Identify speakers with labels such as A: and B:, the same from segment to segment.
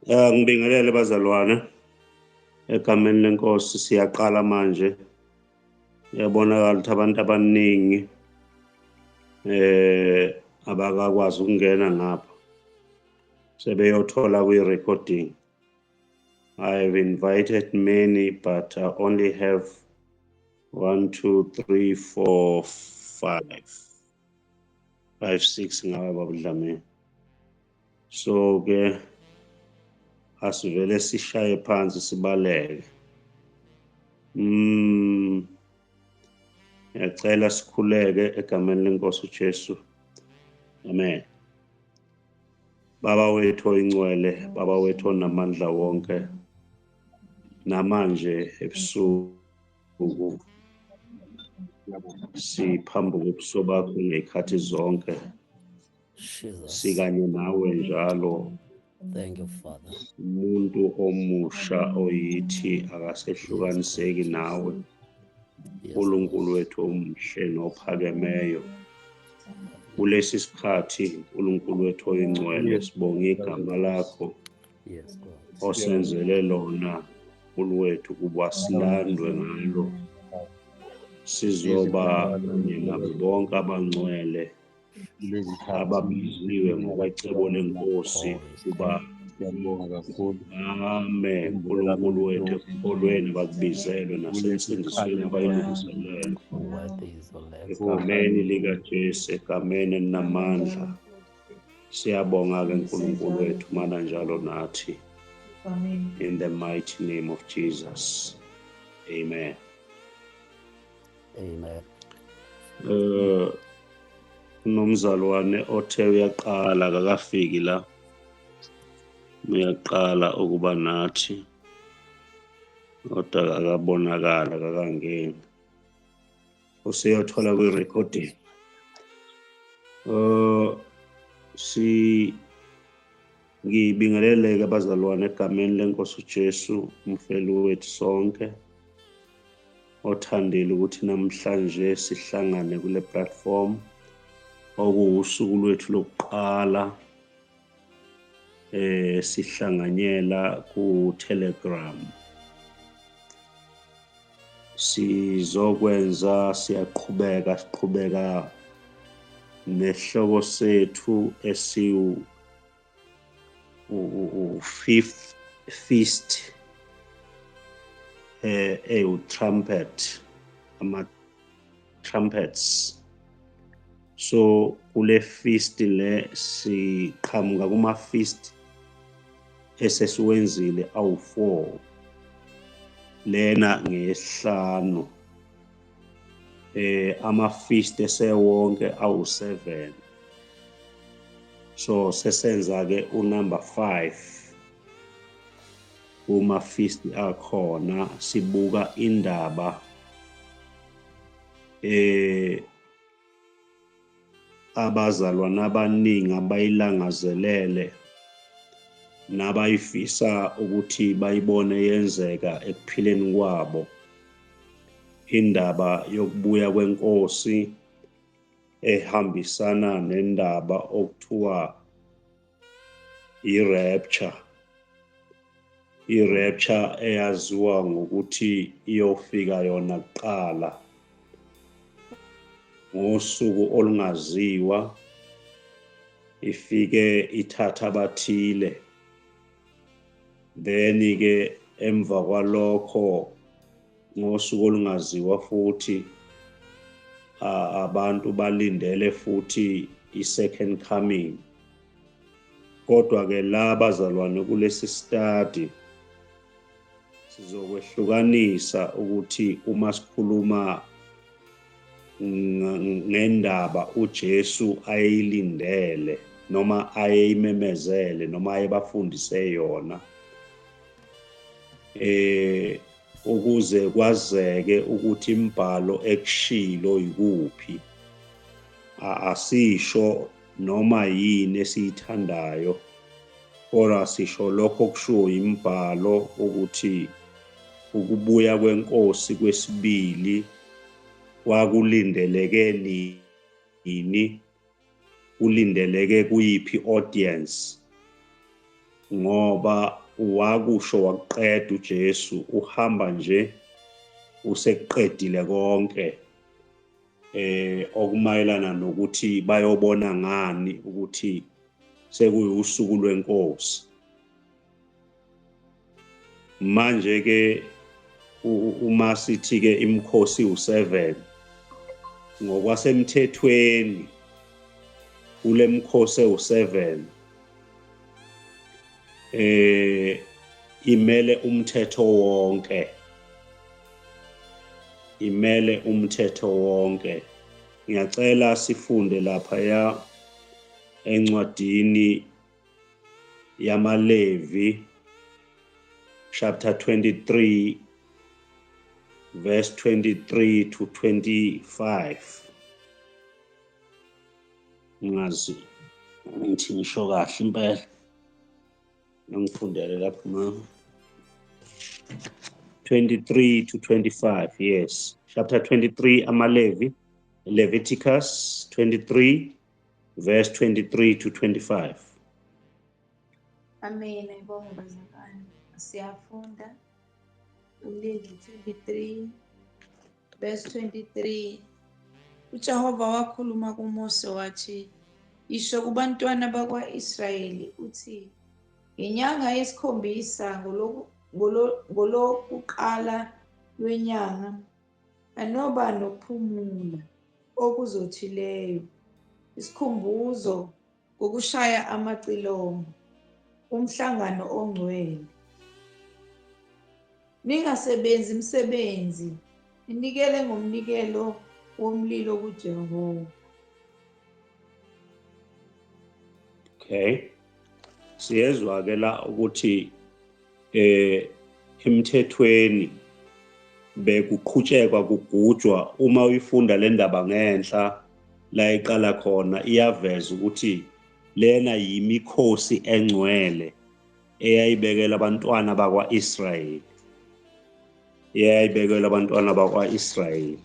A: Ngibingelele bazalwane egameni lenkosi. Siyaqala manje. Iyabonakala ukuthi abantu abaningi abakakwazi ukungena ngapha, sebeyothola kwi-recording. I have invited many, but I only have 1 2 3 4 5 5 6 ngabe babudlamini. So ke asivele sishaye phansi sibaleke. Ngiyacela sikhuleke egameni lenkosi uJesu. Amen. Baba wethu oyingcwele, Baba wethu onamandla wonke, namanje ebusuku siphambi kobuso bakho ngey'khathi zonke.
B: Jesus.
A: Sikanye nawe njalo.
B: Thank you, Father.
A: Umuntu omusha oyithi akasehlukaniseki nawe.
B: Yes,
A: uNkulunkulu
B: Lord.
A: Wethu omuhle nophakemeyo, kulesi sikhathi, uNkulunkulu wethu oyingcwele, sibonga igama lakho
B: Yes, God.
A: osenzele lona, uNkulunkulu wethu, kuba silandwe ngalo, sizoba kanye nabo bonke abangcwele ababiziwe ngokwecebo lenkosi kuba
C: Siyabonga kakhulu.
A: Amen. uNkulunkulu wethu, ekukholweni abakubizelwe nasensindisweni abayilungiselelwe.
B: Worthy is the Lamb.
A: Egameni likaJesu, egameni elinamandla, siyabonga-ke uNkulunkulu wethu, mana njalo nathi.
D: Amen.
A: In the mighty name of Jesus, amen.
B: Amen.
A: Nomzalwane othe uyaqala akakafiki la, uyaqala ukuba nathi kodwa akabonakala, akakangeni, useyothola kwi-recording. Si ngibingeleleke abazalwane egameni lenkosi uJesu, umfeli wethu sonke, othandile ukuthi namhlanje sihlangane kule platform okuwusuku lwethu lokuqala sihlanganyela ku Telegram. Sizokwenza, siyaqhubeka, siqhubeka nehloko sethu esiwu fifth feast, ewu trumpet, ama trumpets. So kule feast le siqhamuka kuma feast esesiwenzile awu4, lena ngesihlanu. Ama feast esewonke awu7, so sesenza ke unumber 5 kuma feast akhona. Sibuka indaba abazalwana abaningi abayilangazelele nabayifisa ukuthi bayibone yenzeka ekuphileni kwabo, indaba yokubuya kwenkosi ehambisana nendaba okuthiwa i-rapture. I-rapture eyaziwa ngokuthi iyofika yona kuqala ngosuku olungaziwa, ifike ithatha abathile, then ke emva kwalokho ngosuku olungaziwa futhi abantu balindele futhi i-second coming. Kodwa ke la bazalwane, kulesi study sizokwehlukanisa ukuthi uma sikhuluma ngendaba uJesu ayeyilindele noma ayeyimemezele noma ayebafundise yona, ukuze kwazeke ukuthi imibhalo ekushilo yikuphi, asisho noma yini esiyithandayo, kodwa sisho lokho okushiwo imibhalo ukuthi ukubuya kwenkosi kwesibili kwakulindeleke nini, kulindeleke kuyiphi audience. Ngoba wakusho wakuqeda uJesu, uhamba nje usekuqedile konke okumayelana nokuthi bayobona ngani ukuthi sekuyusuku lwenkosi. Manje ke uma sithi ke imikhosi u7 ngokwasemthethweni, kulemkhosi u7 imele umthetho wonke, imele umthetho wonke. Ngiyacela sifunde lapha ya encwadini yamaLevi chapter 23 verse 23 to 25. Ngazi ngithi ngisho kahle impela, ngifundele lapho mama. 23 to 25, yes, chapter 23 amaLevi, Leviticus 23 verse 23 to 25.
C: Amen. Ayibonge bazalwane. Siyafunda uLevi 23 verse 23. UJehova wakhuluma kuMose wathi, isho kubantwana bakwa-Israyeli uthi, ngenyanga yesikhombisa ngolokuqala lwenyanga anoba nokuphumula okuzothileyo, isikhumbuzo ngokushaya amacilongo, umhlangano ongcwele. Ningasebenzi imisebenzi, ninikele ngomnikelo womlilo kuJehova.
A: Okay, siyezwa ke la ukuthi emthethweni bekuqhutshekwa kugujwa. Uma uyifunda le ndaba ngenhla la iqala khona, iyaveza ukuthi lena yimikhosi engcwele eyayibekela abantwana bakwa-Israyeli, eyayibekela abantwana bakwa-Israyeli.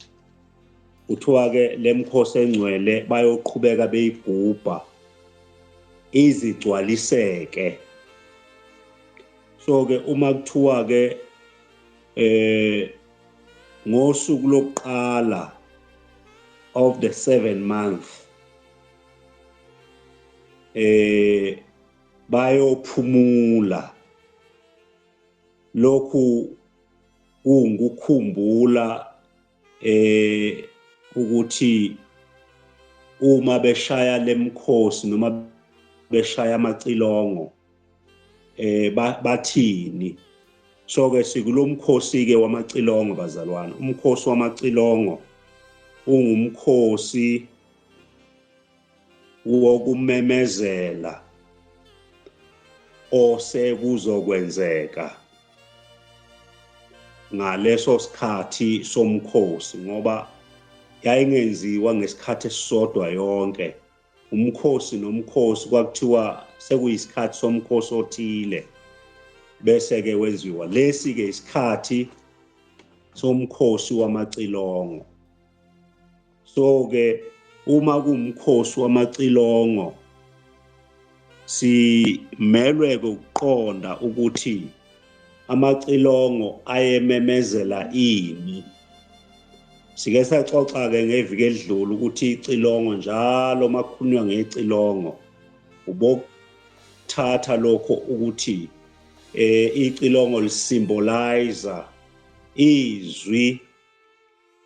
A: Kuthiwa ke lemkhosi engcwele bayoqhubeka beyigubha izigcwaliseke. So ke uma kuthiwa ke ngosuku lokuqala of the 7 month bayophumula, lokhu kungukukhumbula ukuthi uma beshaya lemkhosi noma beshaya amacilongo bathini. So ke sikulomkhosi ke wamacilongo bazalwane. Umkhosi wamacilongo ungumkhosi wokumemezela osekuzokwenzeka ngaleso sikhathi somkhosi, ngoba yayingenziwa ngesikhathi esisodwa yonke. Umkhosi nomkhosi kwakuthiwa sekuyisikhathi somkhosi othile bese ke wenziwa. Lesi ke isikhathi somkhosi wamacilongo. So ke uma kuwumkhosi wamacilongo simelwe ukuqonda ukuthi amacilongo ayememezela ini. Sike saxoxa ke ngeviki edlule ukuthi icilongo njalo makukhulunywa ngecilongo ubokuthatha lokho ukuthi icilongo lisymbolize izwi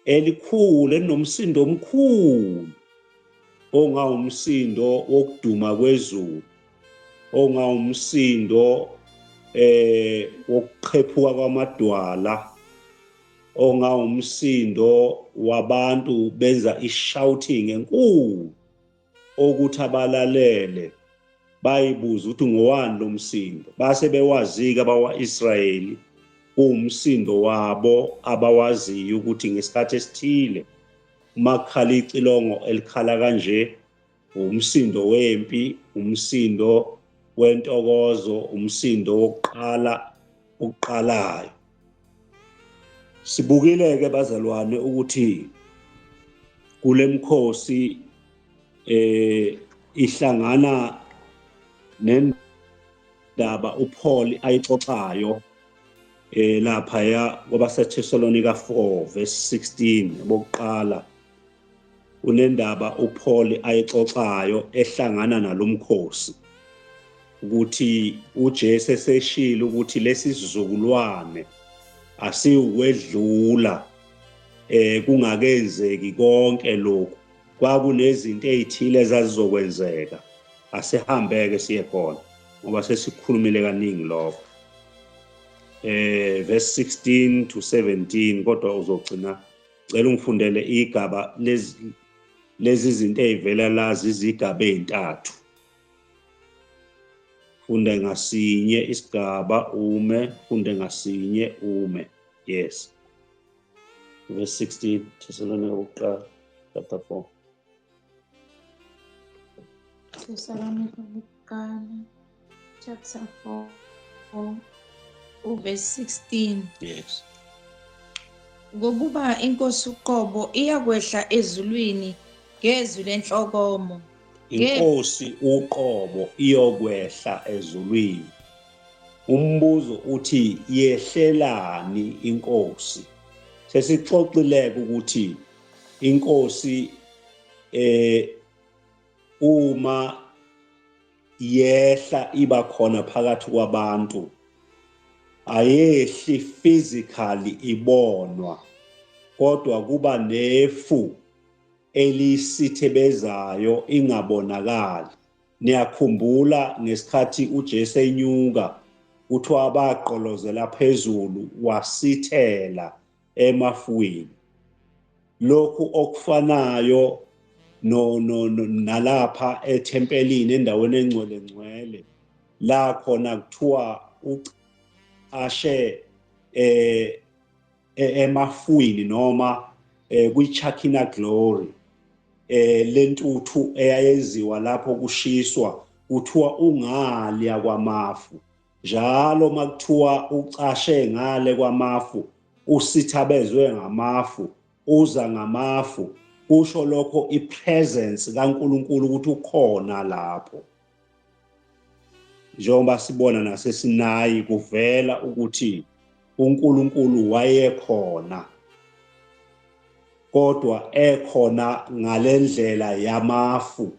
A: elikhulu elinomsindo omkhulu ongawumsindo wokuduma kwezulu, ongawumsindo wokuqhephuka kwamadwala, ongawumsindo wabantu benza ishouting enkulu okuthi abalalele bayibuza ukuthi ngowani lo msindo. Base bewazika abakwa-Israyeli kuwumsindo wabo abawaziyo ukuthi ngesikhathi esithile uma kukhala icilongo elikhala kanje umsindo wempi, umsindo wentokozo, umsindo wokuqala okuqalayo. Sibukile ke bazalwane ukuthi kulemkhosi ihlangana Kunendaba uPaul ayixoxayo laphaya kwabaseThesalonika 4 verse 16 bokuqala. Kunendaba uPaul ayixoxayo ehlangana nalomkhosi, ukuthi uJesu eseshilo ukuthi lesi sizukulwane asiwedlula kungakenzeki konke lokhu. Kwakunezinto ezithile ezazizokwenzeka. Asihambeke siye khona ngoba sesikhulumile kaningi lokho. Verse 16 to 17, kodwa uzogcina cela ungifundele igaba lezi zinto ezivela la zizigaba ezintathu. Funde ngasinye isigaba ume, funde ngasinye ume. Yes. Verse 16, Thessalonika bokuqala, chapter 4.
C: Thessalonika bokuqala, chapter 4, verse 16.
A: Yes.
C: Ngokuba inkosi uqobo iyakwehla ezulwini ngezwi lenhlokomo.
A: Inkosi uqobo iyokwehla ezulwini. Umbuzo uthi yehlelani inkosi? Sesixoxileke ukuthi inkosi uma yehla iba khona phakathi kwabantu, ayehli physically ibonwa, kodwa kuba nefu elisithebezayo ingabonakali. Niyakhumbula ngesikhathi uJesu enyuka, kuthiwa baqolozela phezulu, wasithela emafwini. Lokhu okufanayo no no nalapha ethempelini endaweni engcwele ngcwele, la khona kuthiwa ucashe emafwini noma kwi-Shekinah glory, lentuthu eyayenziwa lapho kushiswa, kuthiwa ungaliya kwamafu. Njalo makuthiwa ucashe ngale kwamafu, usithabezwe ngamafu, uza ngamafu, kusho lokho ipresence kaNkuluNkulu ukuthi ukhona lapho. Njengoba sibona naseSinayi kuvela ukuthi uNkulunkulu wayekhona, kodwa ekhona ngalendlela yamafu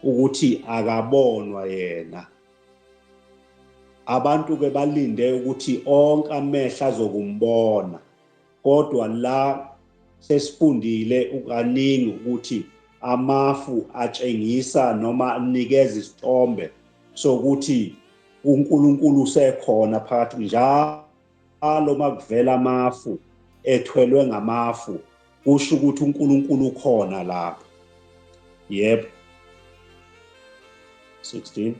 A: ukuthi akabonwa yena. Abantu ke balinde ukuthi onke amehlo azokumbona, kodwa la sesifundile ukaningi ukuthi amafu atshengisa noma anikeza isithombe sokuthi uNkulunkulu usekhona phakathi. Njalo makuvela amafu ethwelwe ngamafu, kusho ukuthi uNkulunkulu ukhona lapho. Yebo. 16.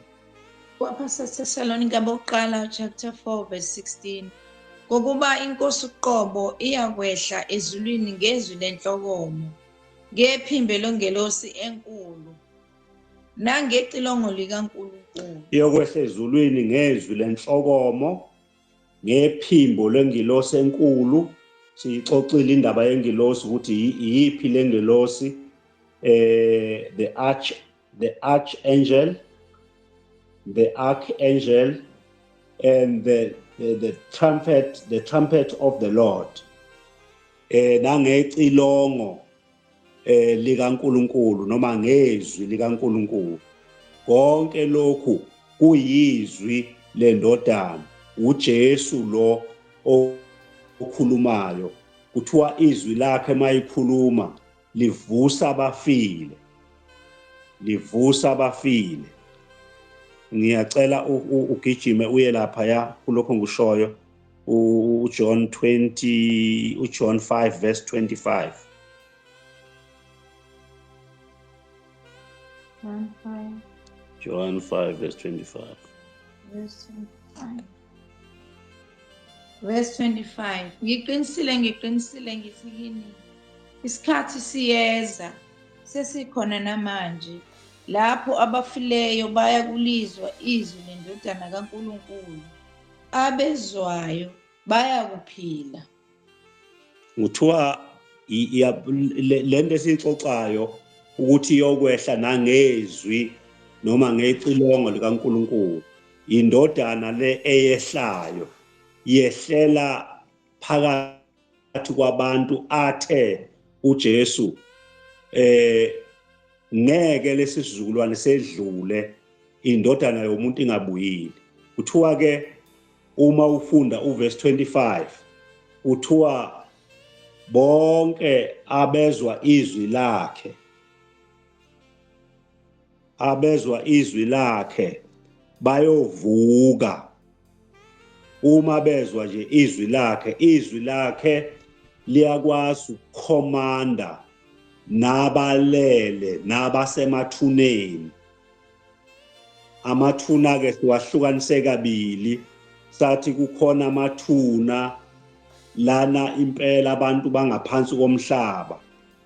C: KwabaseThesalonika bokuqala chapter 4 verse 16. Ngokuba inkosi uqobo iyakwehla ezulwini ngezwi lenhlokomo, ngephimbo lengelosi enkulu, nangecilongo likaNkulunkulu.
A: Iyokwehla ezulwini ngezwi lenhlokomo, ngephimbo lengilosi enkulu. Siyixoxile indaba yengilosi ukuthi iyiphi lengilosi, the archangel, the archangel and the trumpet of the Lord, nangecilongo likaNkuluNkulu noma ngezwi likaNkuluNkulu. Konke lokhu kuyizwi lendodana uJesu lo okhulumayo. Kuthiwa izwi lakhe mayikhuluma livusa abafile, livusa abafile. Ngiyacela ugijime uye lapha ya kulokho ngishoyo, uJohn 20, uJohn 5 verse 25.
C: John 5.
A: John 5 verse 25.
C: Verse 25. Verse 25. Ngiqinisile, ngiqinisile ngithi kini, isikhathi siyeza, sesikhona namanje, lapho abafileyo baya kulizwa izwi lendodana kaNkulunkulu, abezwayo bayakuphila.
A: Kuthiwa lento esiyixoxayo ukuthi iyokwehla nangezwi noma ngecilongo likaNkulunkulu. Indodana le eyehlayo yehlela phakathi kwabantu athe uJesu ngeke lesi sizukulwane sedlule indodana yomuntu ingabuyile. Kuthiwa ke uma ufunda uverse 25 kuthiwa bonke abezwa izwi lakhe, abezwa izwi lakhe bayovuka. Uma bezwa nje izwi lakhe, izwi lakhe liyakwazi ukukhomanda nabalele nabasemathuneni. Amathuna ke siwahlukanise kabili, sathi kukhona amathuna lana impela abantu bangaphansi komhlaba,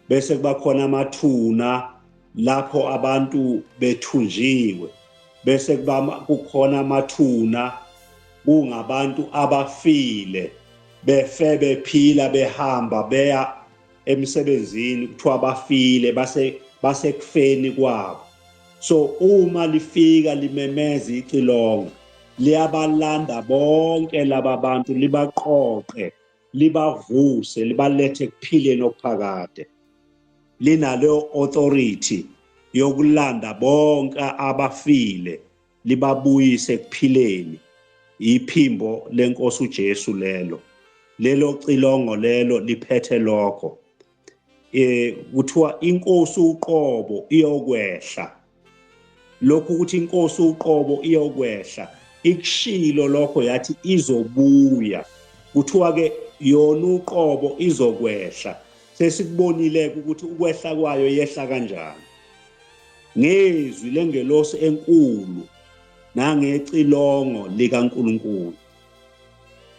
A: bese kuba khona amathuna lapho abantu bethunjiwe, bese kuba kukhona amathuna kungabantu abafile befe bephila behamba beya emsebenzini, kuthiwa bafile basekufeni kwabo. So uma lifika limemeza icilongo liyabalanda bonke laba bantu, libaqoqe, libavuse, libalethe ekuphileni okuphakade. Linaleyo authority yokulanda bonke abafile libabuyise ekuphileni. Iphimbo lenkosi uJesu lelo, lelo cilongo lelo liphethe lokho. Kuthiwa inkosi uqobo iyokwehla. Lokhu ukuthi inkosi uqobo iyokwehla, ikushilo lokho, yathi izobuya. Kuthiwa ke yona uqobo izokwehla. Sesikubonile ukuthi ukwehla kwayo yehla kanjani, ngezwi lengelosi enkulu nangecilongo likaNkuluNkulu.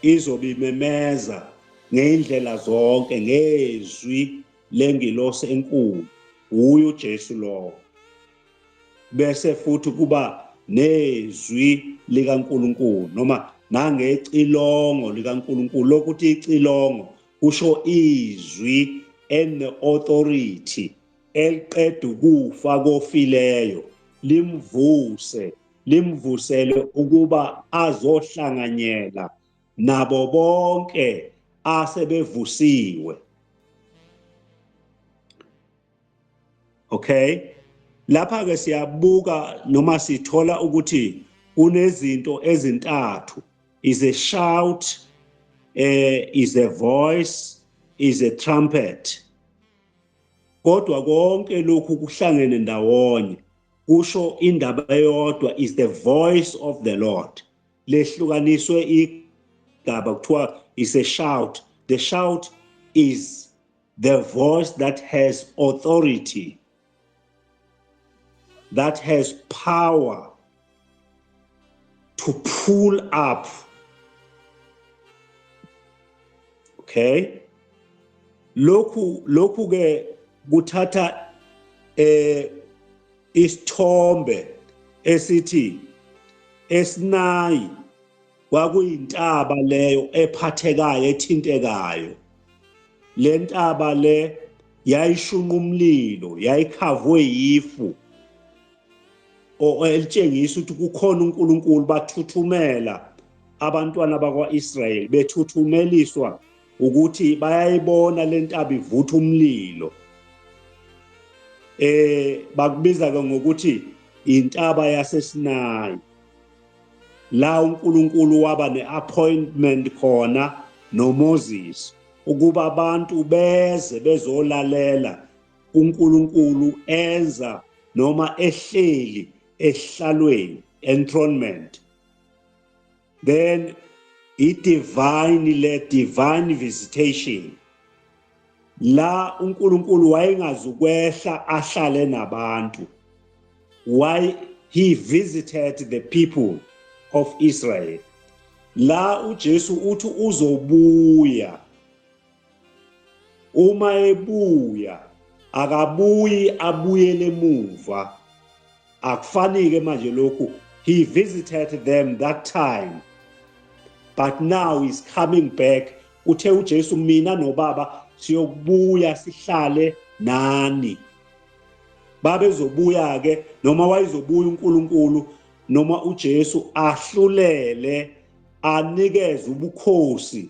A: Izobe imemeza ngeindlela zonke ngezwi lengilosi enkulu, uyu uJesu lowo. Bese futhi kuba nezwi likaNkuluNkulu noma nangecilongo likaNkuluNkulu. Lokuthi icilongo kusho izwi ene authority eliqeda ukufa kofileyo, limvuse, limvusele ukuba azohlanganyela nabo bonke asebevusiwe. Okay, lapha ke siyabuka noma sithola ukuthi kunezinto ezintathu: is a shout, is a voice, is a trumpet. Kodwa konke lokhu kuhlangene ndawonye kusho indaba eyodwa, is the voice of the Lord. Lehlukaniswe igaba, kuthiwa is a shout. The shout is the voice that has authority, that has power to pull up. Okay, lokhu ke kuthatha isithombe esithi eSinayi kwakuyintaba leyo ephathekayo, ethintekayo. Le ntaba le yayishunqa umlilo, yayikhavwe yifu elitshengisa ukuthi kukhona uNkulunkulu. Bathuthumela abantwana bakwa-Israyeli, bethuthumeliswa ukuthi bayayibona le ntaba ivutha umlilo. Bakubiza ke ngokuthi intaba yaseSinayi, la uNkulunkulu waba neappointment khona noMoses ukuba abantu beze bezolalela uNkulunkulu enza noma ehleli ehlalweni, enthronement. Then i-divine, le divine visitation la uNkulunkulu wayengazukwehla ahlale nabantu. Why he visited the people of Israel. La uJesu uthi uzobuya. Uma ebuya akabuyi abuyele emuva. Akufanike manje lokhu. He visited them that time, but now he's coming back. Uthe uJesu, mina noBaba siyokubuya sihlale nani. Babezobuya ke noma wayezobuya uNkulunkulu noma uJesu ahlulele, anikeze ubukhosi,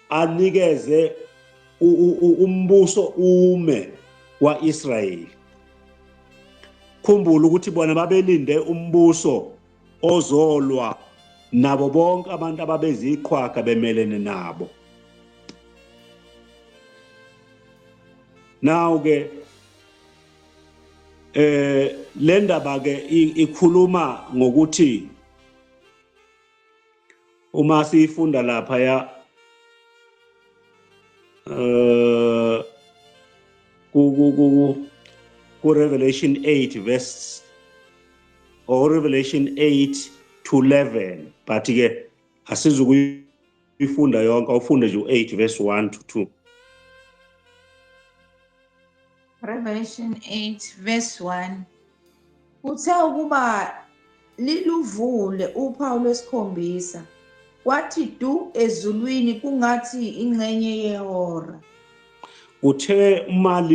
A: anikeze umbuso ume kwaIsrayeli. Khumbula ukuthi bona babelinde umbuso ozolwa nabo bonke abantu ababeziqhwaga bemelene nabo. Now ke le ndaba ke ikhuluma ngokuthi uma siyifunda lapha ya ku Revelation 8 verse or Revelation 8 to 11, but ke asizukuyifunda yonke, awufunde nje u8 verse 1 to 2.
C: Revelation 8 verse 1. Uthe ukuba liluvule uphawu lwesikhombisa, kwathi du ezulwini kungathi ingxenye yehora.
A: Uthe uma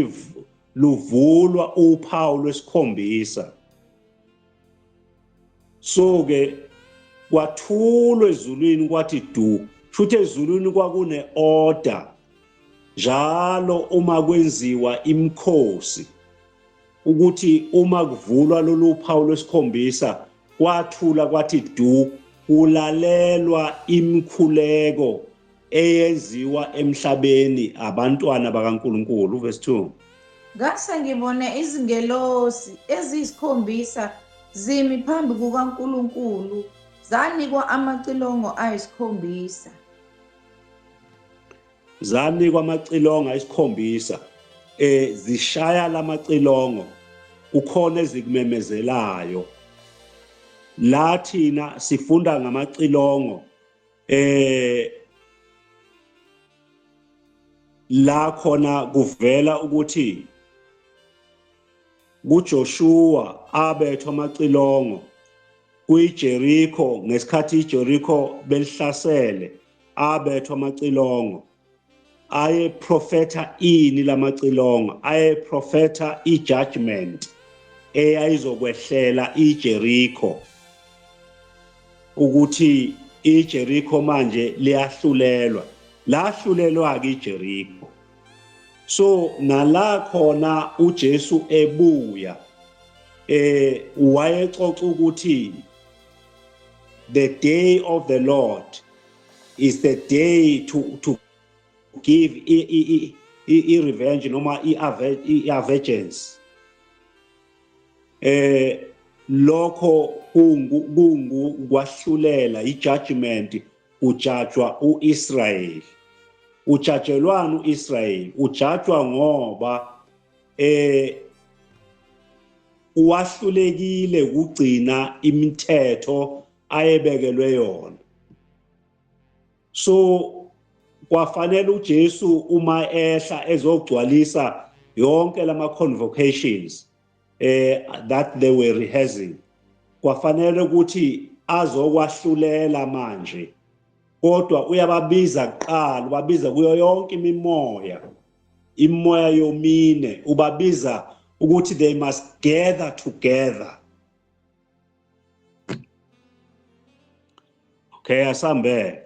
A: luvulwa uphawu lwesikhombisa, so ke kwathulwa ezulwini kwathi du. Futhi ezulwini kwakune order njalo uma kwenziwa imikhosi, ukuthi uma kuvulwa lolu phawu lwesikhombisa kwathula kwathi du, kulalelwa imikhuleko eyenziwa emhlabeni abantwana bakaNkuluNkulu. Verse 2.
C: Ngase ngibone izingelosi eziyisikhombisa zimi phambi kukaNkuluNkulu, zanikwa amacilongo ayisikhombisa.
A: Zanikwa amacilongo ayisikhombisa, zishaya lamacilongo, kukhona ezikumemezelayo. La thina sifunda ngamacilongo la khona kuvela ukuthi kuJoshua abethwa amacilongo kuyiJericho, ngesikhathi iJericho belihlasele abethwa amacilongo. Aye profeta ini lamacilongo? Aye profeta ijudgment eyayizokwehlela iJericho, ukuthi iJericho manje liyahlulelwa. Lahlulelwa ke iJericho. So nala khona uJesu ebuya wayexoxa ukuthi the day of the Lord is the day to give i revenge noma i vengeance. Lokho kungu kwahlulela, ijudgment, ujajwa uIsrael. Ujajelwana uIsrael? Ujajwa ngoba wahlulekile ukugcina imithetho ayebekelwe yona. So kwafanele uJesu uma ehla ezogcwalisa yonke lama convocations that they were rehearsing, kwafanele ukuthi azokwahlulela manje. Kodwa uyababiza kuqala, ubabiza kuyo yonke imimoya, imoya yomine, ubabiza ukuthi they must gather together. Okay, asambe.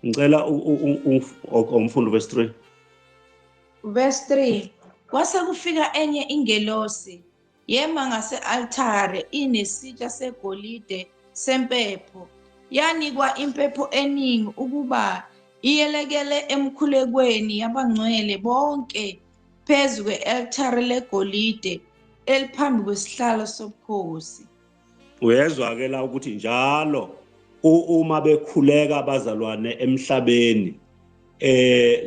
A: Ngicela umfundo verse 3.
C: Verse 3. Kwase kufika enye ingelosi yema ngase-altare inesitsha segolide sempepho, yanikwa impepho eningi ukuba iyelekele emkhulekweni yabangcwele bonke phezu kwe-altare legolide eliphambi kwesihlalo sobukhosi.
A: Uyezwa ke la ukuthi njalo uma bekhuleka abazalwane emhlabeni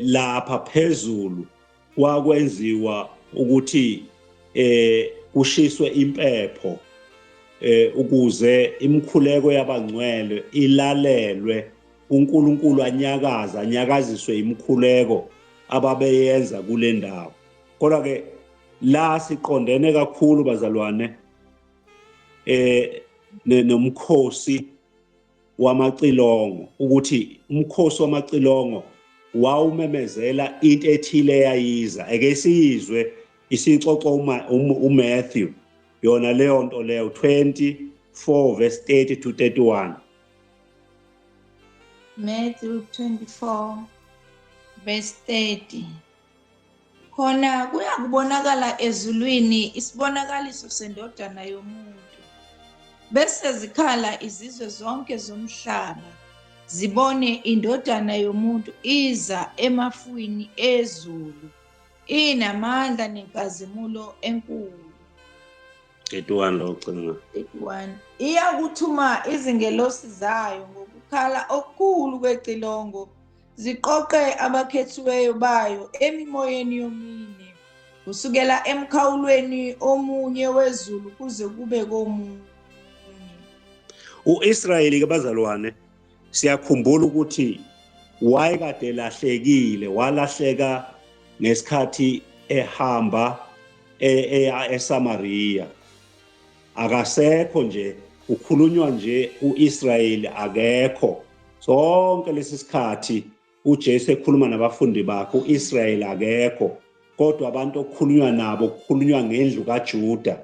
A: lapha phezulu kwakwenziwa ukuthi kushiswe impepho ukuze imikhuleko yabangcwele ilalelwe, uNkulunkulu anyakaza, anyakaziswe imikhuleko ababeyenza kule ndawo. Kodwa ke la siqondene kakhulu bazalwane nomkhosi wamacilongo, ukuthi umkhosi wamacilongo Wawumemezela into ethile eyayiza. Eke siyizwe isixoxo uMatthew yona leyo nto leyo, 24 verse 30 to 31.
C: Matthew 24 verse 30. Khona kuyakubonakala ezulwini isibonakaliso sendodana yomuntu, bese zikhala izizwe zonke zomhlaba, zibone indodana yomuntu iza emafwini ezulu, inamandla nenkazimulo enkulu.
A: 31 lo ugcina.
C: 31. Iyakuthuma izingelosi zayo ngokukhala okukhulu kwecilongo, ziqoqe abakhethiweyo bayo emimoyeni yomine, kusukela emkhawulweni omunye wezulu kuze kube komunye.
A: UIsrayeli ke bazalwane, siyakhumbula ukuthi wayekade lahlekile, walahleka ngesikhathi ehamba eya eSamaria. Akasekho nje, ukhulunywa nje uIsrayeli akekho. Sonke lesi sikhathi uJesu ekhuluma nabafundi bakhe, uIsrayeli akekho, kodwa abantu okukhulunywa nabo kukhulunywa ngendlu kaJuda,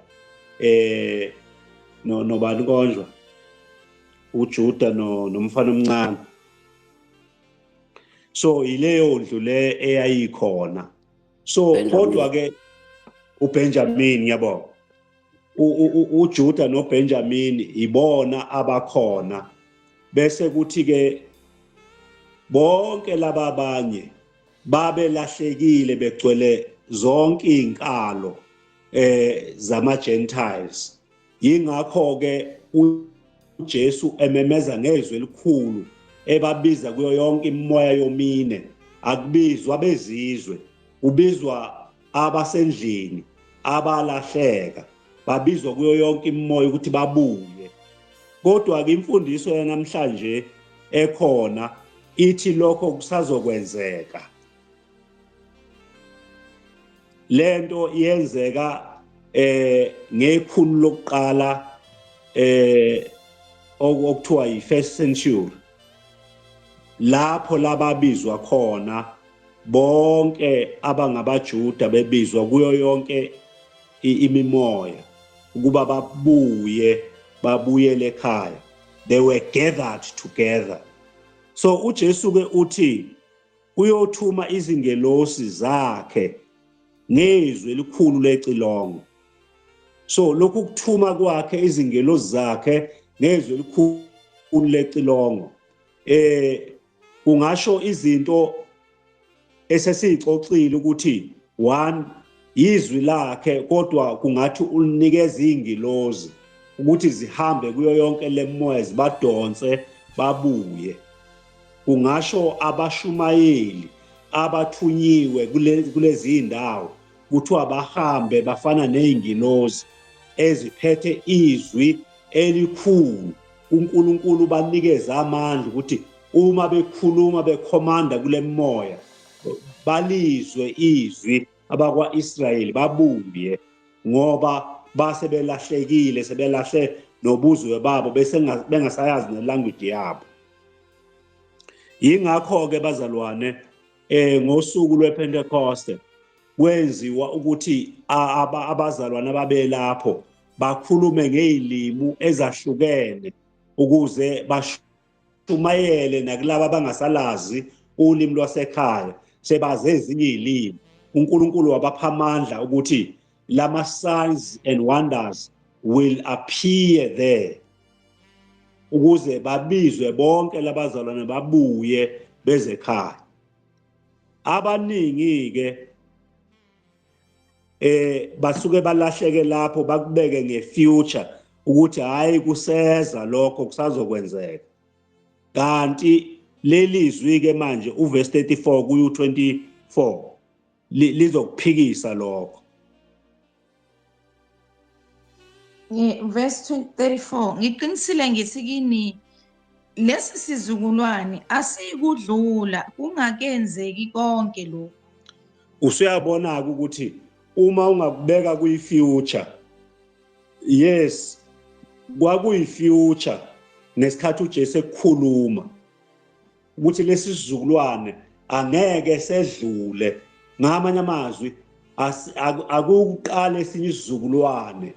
A: no nobani konjwa uJuda no nomfana omncane. So ileyo ndlu le eyayikhona. So kodwa ke uBenjamin, ngiyabonga, uJuda noBenjamin ibona abakhona, bese kuthi ke bonke laba abanye babelahlekile begcwele zonke izinkalo zama Gentiles. Yingakho ke uJesu ememeza ngezwi elikhulu ebabiza kuyo yonke imimoya yomine. Akubizwa bezizwe, ubizwa abasendlini abalahleka, babizwa kuyo yonke imimoya ukuthi babuye. Kodwa ke imfundiso yanamhlanje ekhona ithi lokho kusazokwenzeka. Lento yenzeka ngekhulu lokuqala, okuthiwa yi-first century, lapho lababizwa khona bonke abangabaJuda, bebizwa kuyo yonke imimoya ukuba babuye, babuyele ekhaya. They were gathered together. So uJesu ke uthi uyothuma izingelosi zakhe ngezwi elikhulu lecilongo. So lokhu kuthuma kwakhe izingelosi zakhe ngezwi elikhulu lecilongo kungasho izinto esesiyixoxile ukuthi one, izwi lakhe, kodwa kungathi ulinikeza izingilozi ukuthi zihambe kuyo yonke lemoya, zibadonse babuye. Kungasho abashumayeli abathunyiwe kulezi indawo, kuthiwa bahambe bafana nezingilozi eziphethe izwi elikhulu. uNkulunkulu banikeza amandla ukuthi uma bekhuluma, bekhomanda kule moya, balizwe izwi abakwaIsrayeli babuye, ngoba base belahlekile, sebelahle nobuzwe babo, bese bengasayazi nelanguage yabo. Yingakho ke bazalwane, ngosuku lwePentecost kwenziwa ukuthi abazalwane ababelapho bakhulume ngezilimi ezahlukene ukuze bashumayele nakulabo abangasalazi ulimi lwasekhaya, sebaze ezinye izilimi. uNkulunkulu wabapha amandla ukuthi lama signs and wonders will appear there, ukuze babizwe bonke labazalwane babuye beze ekhaya. Abaningi ke basuke balahleke lapho, bakubeke ngefuture ukuthi hayi, kuseza lokho, kusazokwenzeka. Kanti lelizwi ke manje uverse 34 kuyu 24 lizokuphikisa lokho.
C: Verse 34: Ngiqinisile ngithi kini, lesi sizukulwane asiyikudlula kungakenzeki konke lokhu.
A: Usuyabona ukuthi uma ungakubeka kuyi-future, yes, kwakuyi-future ngesikhathi uJesu ekukhuluma ukuthi lesi sizukulwane Angeke sedlule. Ngamanye amazwi akuqala esinye isizukulwane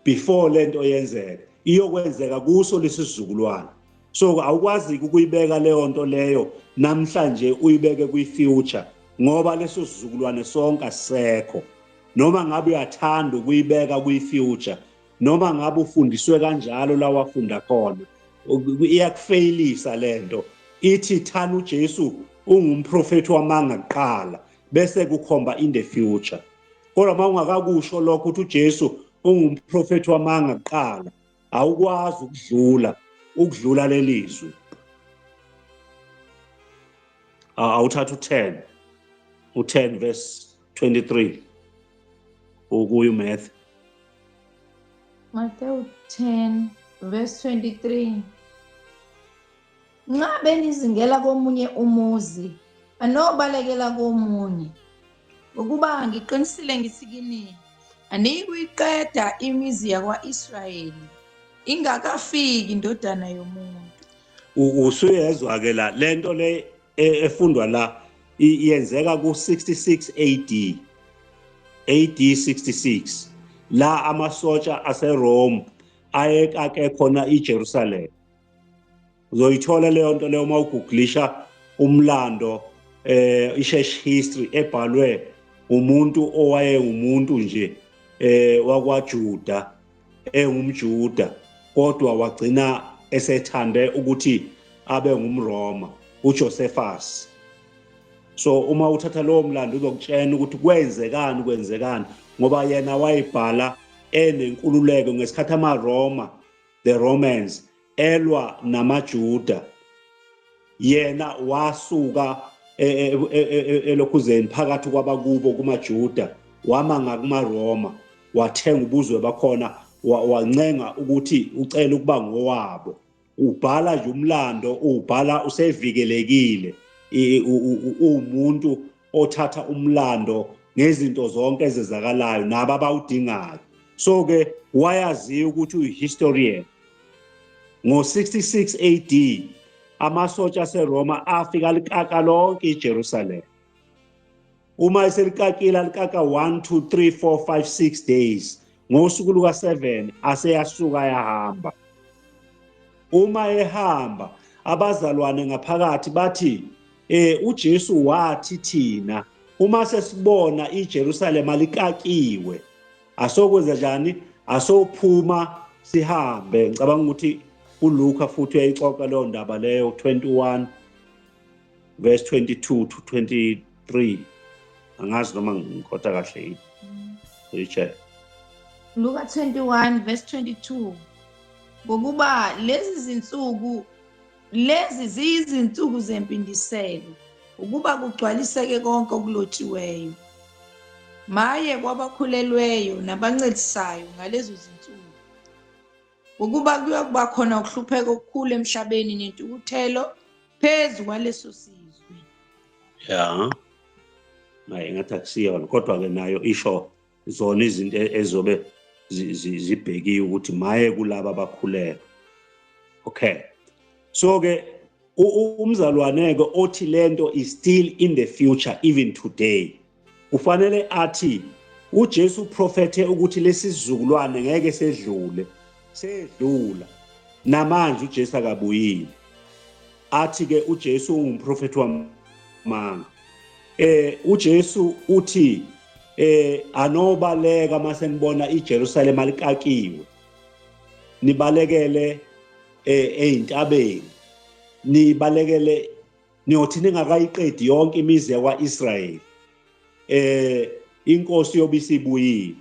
A: before lento yenzeka, iyokwenzeka kuso lesizukulwane. So awukwazi ukuyibeka leyo nto leyo namhlanje uyibeke kwi-future, ngoba leso sizukulwane sonke asisekho. Noma ngabe uyathanda ukuyibeka kwi-future, noma ngabe ufundiswe kanjalo la wafunda khona, iyakufeyilisa lento. Ithi thana uJesu ungumprofethi wamanga kuqala, bese kukhomba in the future. Kodwa uma ungakakusho lokho ukuthi uJesu ungumprofethi wamanga kuqala, awukwazi ukudlula lelizwi. Awuthatha u10, u10 verse 23 ukuyu Matthew.
C: Matthew 10 verse 23. Nxa benizingela komunye umuzi, anobalekela komunye, ngokuba ngiqinisile ngithi kini, aniyikuyiqeda imizi yakwa-Israyeli ingakafiki indodana yomuntu.
A: Usuyezwa ke la lento le efundwa la iyenzeka ku-66 AD, AD 66, la amasotsha aseRome ayekake khona iJerusalem. Uzoyithola leyo nto leyo uma ugooglisha umlando, i-church history ebhalwe umuntu owayengumuntu nje wakwaJuda, engumJuda, kodwa wagcina esethande ukuthi abe ngumRoma, uJosephus. So uma uthatha lowo mlando uzokutshena ukuthi kwenzekani, kwenzekani, ngoba yena wayibhala enenkululeko ngesikhathi amaRoma, the Romans, elwa namaJuda. Yena wasuka elokhuzeni phakathi kwabakubo kumaJuda, wama ngakumaRoma, wathenga ubuzwe bakhona, wancenga ukuthi ucela ukuba ngowabo. Ubhala nje umlando, ubhala usevikelekile, umuntu othatha umlando ngezinto zonke ezenzakalayo nabo abawudingayo. So ke wayaziwa ukuthi uyihistorian. Ngo-66 AD amasotsha aseRoma afika likaka lonke iJerusalem. Uma eselikakile alikaka 1 2 3 4 5 6 days, ngosuku luka 7 aseyasuka yahamba. Uma ehamba abazalwane ngaphakathi bathi uJesu wathi thina uma sesibona iJerusalem likakiwe asokwenza njani, asophuma sihambe. Ngicabanga ukuthi uLuka futhi uyayixoxa leyo ndaba leyo, 21 verse 22 to 23. Angazi noma ngikhotha kahle yini, uyi-check.
C: Luka 21 verse 22. Ngokuba lezi zinsuku lezi ziyizinsuku zempindiselo, ukuba kugcwaliseke konke okulotshiweyo. Maye kwabakhulelweyo nabancedisayo ngalezo zinsuku, ngokuba kuyokuba khona ukuhlupheka okukhulu emhlabeni nentukuthelo phezu kwaleso sizwe.
A: Ya, naye ngathi akusiyona, kodwa ke nayo isho zona izinto ezobe zibhekiwe ukuthi maye kulaba abakhulelwe. Okay, so ke umzalwane ke othi lento is still in the future even today, kufanele athi uJesu uprofethe ukuthi lesizukulwane ngeke sedlule, sedlula namanje uJesu akabuyile. Athi ke uJesu ungumprofethi wamanga. uJesu uthi anobaleka mase nibona iJerusalem likakiwe, nibalekele eintabeni, nibalekele niyothi ningakayiqedi yonke imizi yakwaIsrayeli, inkosi yobisibuyile.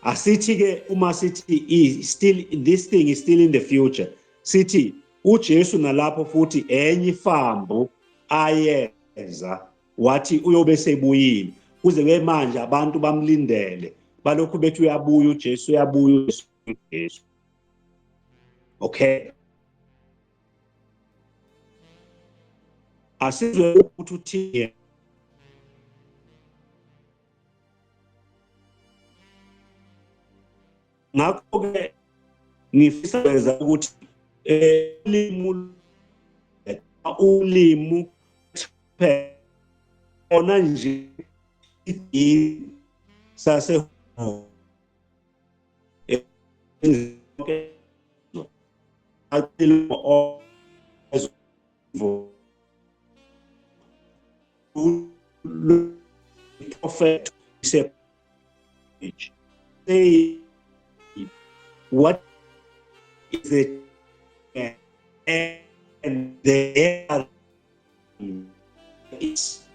A: Asithi ke uma sithi still this thing is still in the future, sithi uJesu nalapho futhi enye ifambu ayeza wathi uyobe sebuyile, kuze kube manje abantu bamlindele, balokhu bethi uyabuya uJesu, uyabuya uJesu. Okay, asizwe ukuthi uthini. Ngakho-ke ngifisa ukuveza ukuthi ulimi Ulimi khona nje sase prophet say what is it and there is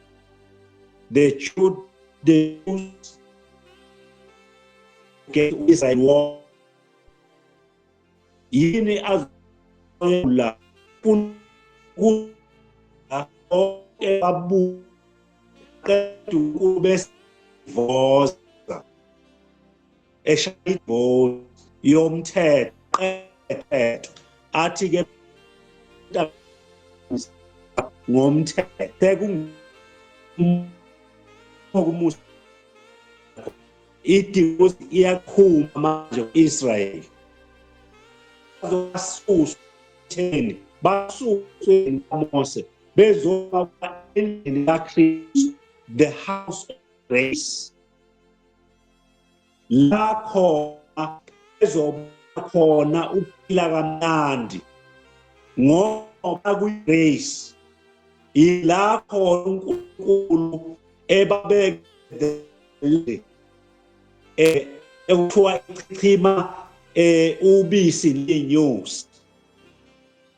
A: the truth the get Israel war yini azola bonke babuqeda ukube voza eshaya ivozi yomthetho athi ke ngomthetho sekungumusa idingozi iyaqhuma manje ku-Israyeli bazobasuswa theni basuswe kaMose bezoba endlini kaKristu the house of grace la khona ezoba khona ukuphila kamnandi ngoba kuyi-grace yila khona uNkulunkulu ebabeke eh ekuthiwa ichichima eh ubisi nenyosi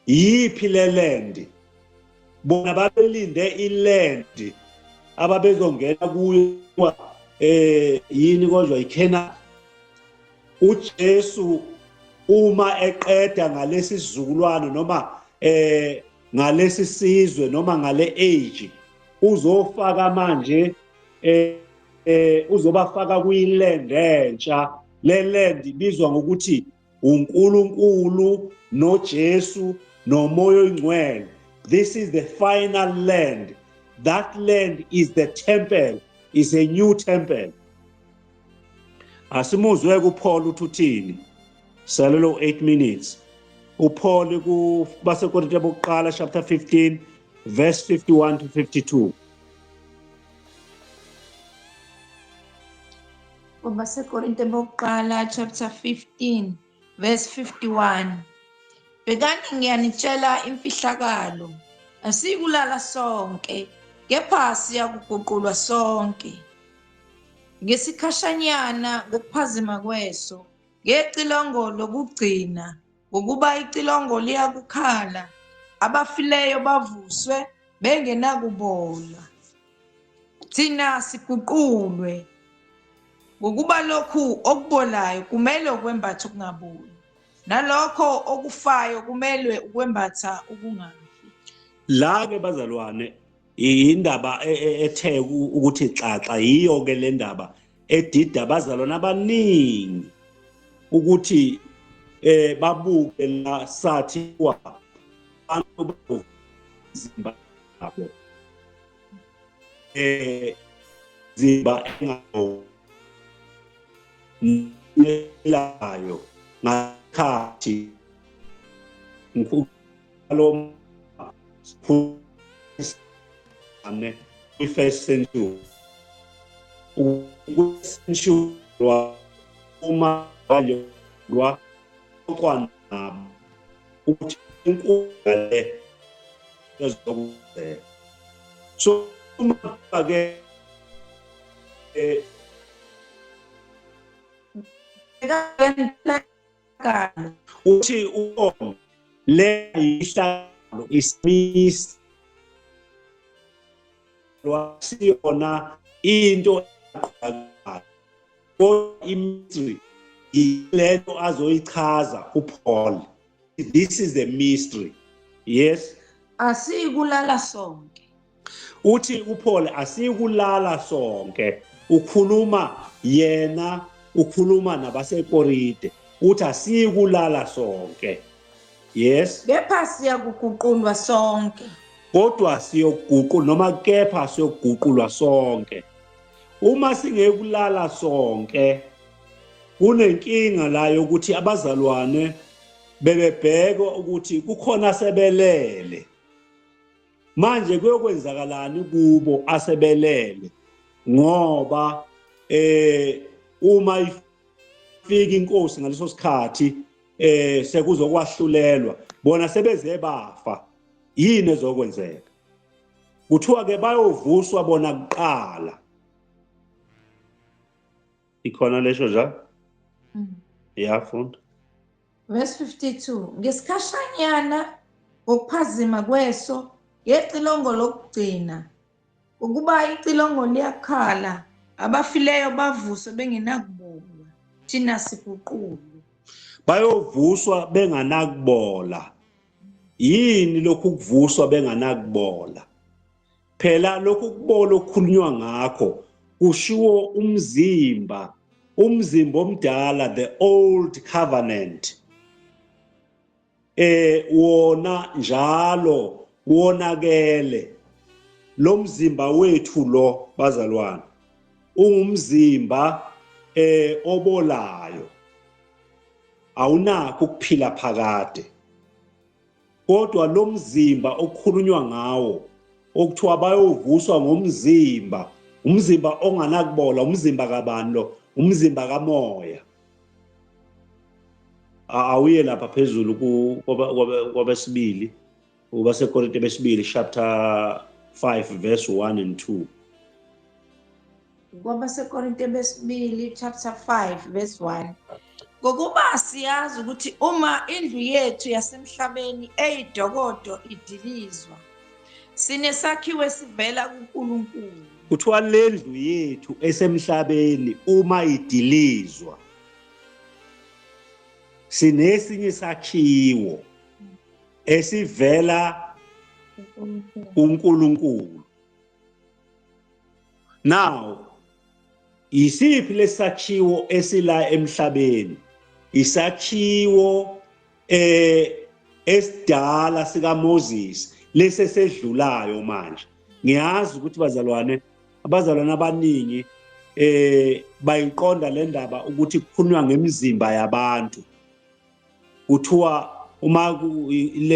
A: yiphi le land bona babelinde iland ababezongena kuyo eh yini kodwa ikhena uJesu uma eqeda ngalesi sizukulwane noma eh ngalesi sizwe noma ngale age uzofaka manje eh, eh uzobafaka kuyiland entsha le land ibizwa ngokuthi uNkulunkulu noJesu noMoya oyiNgcwele this is the final land that land is the temple is a new temple asimuzwe kuPaul uthi uthini salelo 8 minutes uPaul ku baseKorinte bokuqala chapter 15 verse 51 to 52
C: KwabaseKorinte bokuqala chapter 15 verse 51. Bhekani ngiyanitshela imfihlakalo, asiyikulala sonke, kepha siyakuguqulwa sonke. Ngesikhashanyana ngokuphazima kweso, ngecilongo lokugcina, ngokuba icilongo liyakukhala, abafileyo bavuswe bengenakubola. Thina siguqulwe ngokuba lokhu okubolayo kumelwe ukwembatha ukungaboli, nalokho okufayo kumelwe ukwembatha ukungafi.
A: La ke bazalwane indaba e, e, ethe ukuthi xaxa yiyo ke le ndaba edida abazalwane abaningi ukuthi eh babuke la sathi wa abantu Zimbabwe eh zimba engelayo ngakhathi ngalo ane kwi-first century ukwensury uma lwa kwanabo ukuthi inkundla le ezokwenzeka so uma ke eh uthi ukhona le ihlalo isimisa lwasiyona into aqhubekayo kodwa imystery yilento azoyichaza uPaul this is the mystery yes
C: asiyikulala sonke
A: uthi uPaul asiyikulala sonke ukhuluma yena ukhuluma nabaseKorinte uthi asiyikulala sonke yes
C: kepha siyakuguqulwa sonke
A: kodwa siyoguqulwa noma kepha siyoguqulwa sonke uma singekulala sonke kunenkinga la yokuthi abazalwane bebebheka ukuthi kukhona sebelele. Manje kuyokwenzakalani kubo asebelele? Ngoba uma ifika inkosi ngaleso sikhathi sekuzokwahlulelwa, bona sebeze bafa, yini ezokwenzeka? Kuthiwa ke bayovuswa bona kuqala. Ikhona lesho nja? Iyafunda.
C: Verse 52. Ngesikhashanyana, ngokuphazima kweso, ngecilongo lokugcina, ukuba icilongo liyakhala, abafileyo bavuswe bengenakubola, thina siguqulwe.
A: Bayovuswa benganakubola. Yini lokhu kuvuswa benganakubola? Phela lokhu kubola okukhulunywa ngakho kushiwo umzimba, umzimba omdala, the old covenant. Wona njalo wonakele. Lo mzimba wethu lo, bazalwane, ungumzimba obolayo, awunakho ukuphila phakade. Kodwa lo mzimba okukhulunywa ngawo, okuthiwa bayovuswa ngomzimba, umzimba onganakubola, umzimba kabani lo? Umzimba kamoya. Awuye lapha phezulu kwabesibili, kubaseKorinte besibili chapter 5 verse 1 and 2.
C: KwabaseKorinte besibili chapter 5 verse 1. Ngokuba siyazi ukuthi uma indlu yethu yasemhlabeni eyidokodo idilizwa, sinesakhiwo esivela kuNkulunkulu.
A: Kuthiwa le ndlu yethu esemhlabeni uma idilizwa, sinesinye isakhiwo esivela kuNkulunkulu. Now, isiphi lesakhiwo esila emhlabeni? Isakhiwo esidala sika Moses, lesesedlulayo manje. Ngiyazi ukuthi bazalwane, abazalwane abaningi bayiqonda le ndaba ukuthi kukhulunywa ngemizimba yabantu. Kuthiwa uma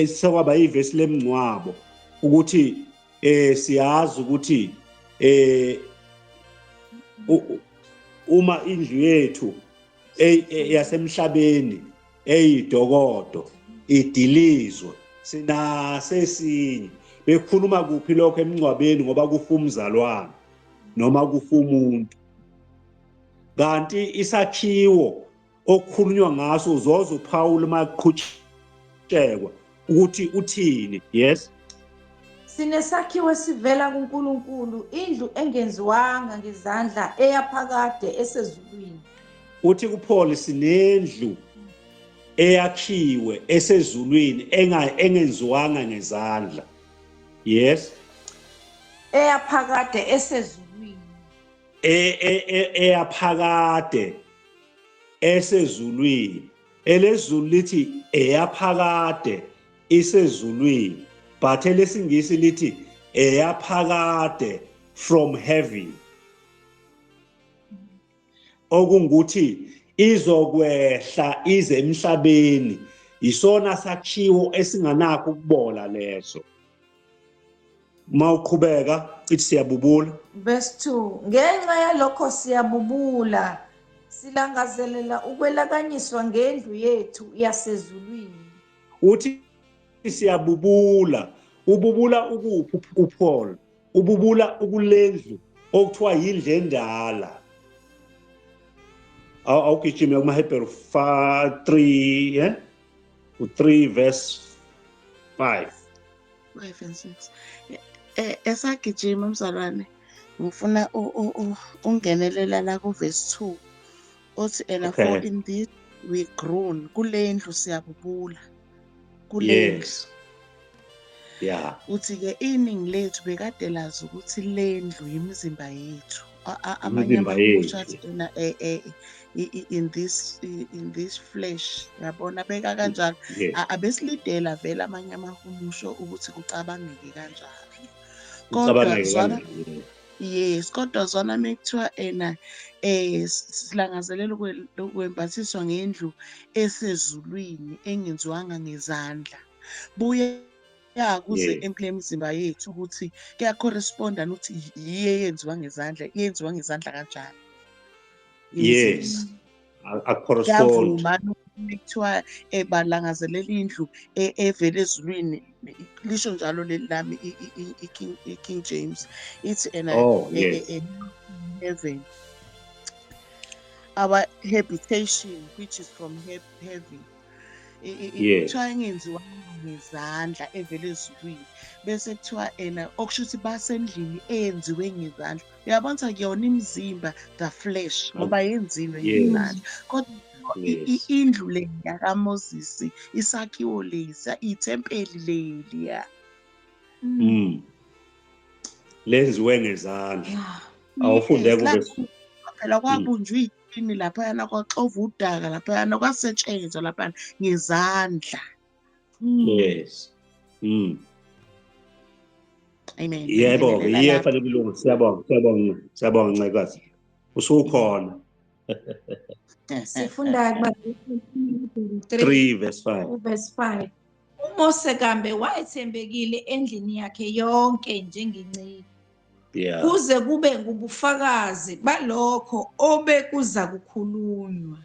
A: sekwaba ivesi lemngcwabo ukuthi siyazi ukuthi uma indlu yethu yasemhlabeni eyidokodo idilizwe, sinasesinye. Bekhuluma kuphi lokho? Emngcwabeni, ngoba kufa umzalwane noma kufa umuntu. Kanti isakhiwo okukhulunywa ngaso uzoze uPaul maqhutshekwa ukuthi uthini. Yes.
C: Sinesakhiwo esivela kuNkulunkulu, indlu engenziwanga ngezandla, eyaphakade esezulwini.
A: Uthi kuPaul sinendlu eyakhiwe esezulwini engenziwanga ngezandla. Yes.
C: Eyaphakade esezulwini.
A: Eyaphakade esezulwini. Elezulu lithi eyaphakade isezulwini, but elesingisi lithi eyaphakade from heaven, okungukuthi izokwehla ize emhlabeni. Isona sakhiwo esinganakho ukubola leso. Mawuqhubeka ithi siyabubula.
C: Verse 2. Ngenxa yalokho siyabubula, silangazelela ukwelakanyiswa ngendlu yethu yasezulwini.
A: Uthi siyabubula. Ububula ukuphi uPaul? Ububula ukulendlu okuthiwa yindlu endala. Awugijime kumaHebheru 3, u3 verse 5.
D: 5 and 6. Esagijima umzalwane, ngifuna ungenelela la ku verse 2 othi ena, "For in this we groan," kule ndlu siyabubula, kule ndlu. Uthi ke iningi lethu bekade lazi ukuthi le ndlu imizimba yethu. Amanye
A: Imizimba
D: amahumusho
A: yethu.
D: athi ena in this flesh, yabona, beka kanjalo. Abesilidela vele amanye amahumusho ukuthi kucabangeke kanjalo, kodwa
A: Ucabangeke
D: zwana
A: kanjalo.
D: Yes, kodwa zwana mekuthiwa ena silangazelela ukwembathiswa ngendlu esezulwini engenziwanga ngezandla, buye Ya kuze emizimba yethu ukuthi kuyacorresponda ukuthi yiye yenziwa ngezandla, yenziwa ngezandla kanjani.
A: Yes. Akucorrespond.
D: Kuyavuma kuthiwa balangazelela indlu evela ezulwini, lisho njalo leli lami i-King James ithi ena heaven, our habitation which is from heaven. Kuthiwa ingenziwa ngezandla evela ezulwini, bese kuthiwa ena okusho ukuthi basendlini eyenziwe ngezandla. Uyabona ukuthi akuyona imizimba, the flesh, ngoba yenziwe ngezandla, kodwa indlu le yakaMoses, isakhiwo lesa, ithempeli leliya
A: lenziwe ngezandla. Awufunde kube
D: phela kwabunjwa iy'tini laphayana, kwaxova udaka laphayana, kwasetshenzwa laphayana ngezandla.
A: Yes.
D: Amen.
A: Yebo, yiye fanele kulunga. Siyabonga, siyabonga, siyabonga Ncekazi. Usukhona.
C: Sifunda kuba
A: 3 verse 5.
C: Verse 5. uMose kambe wayethembekile endlini yakhe yonke njengenceku.
A: Yeah.
C: Kuze kube ngubufakazi balokho obekuza kukhulunywa.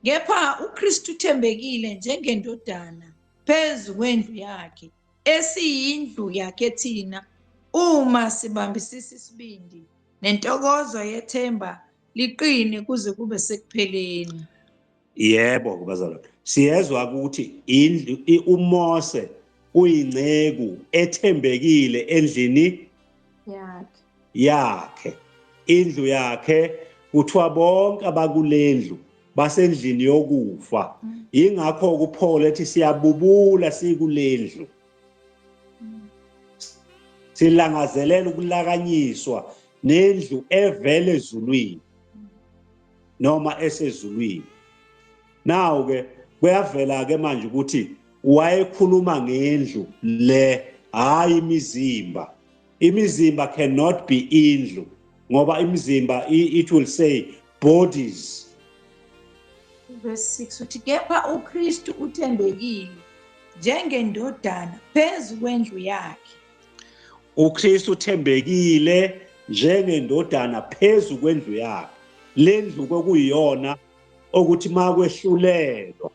C: Kepha uKristu uthembekile njengendodana phezu kwendlu yakhe, esiyindlu yakhe thina, uma sibambisisa isibindi nentokozo yethemba liqine kuze kube sekupheleni.
A: Yebo, bazalwane. Siyezwa ukuthi indlu uMose uyinceku ethembekile endlini yakhe. Indlu yakhe kuthiwa bonke abakulendlu basendlini yokufa. Ingakho uPaul ethi siyabubula sikulendlu, silangazelela ukulakanyiswa nendlu evele ezulwini noma esezulwini. Nawo ke kuyavela ke manje ukuthi wayekhuluma ngendlu le, hayi imizimba. Imizimba cannot be indlu, ngoba imizimba it will say bodies.
C: Verse 6 uthi kepha uKristu uthembekile njengendodana phezu kwendlu yakhe.
A: uKristu uthembekile njengendodana phezu kwendlu yakhe. Lendlu kokuyiyona okuthi makwehlulelwa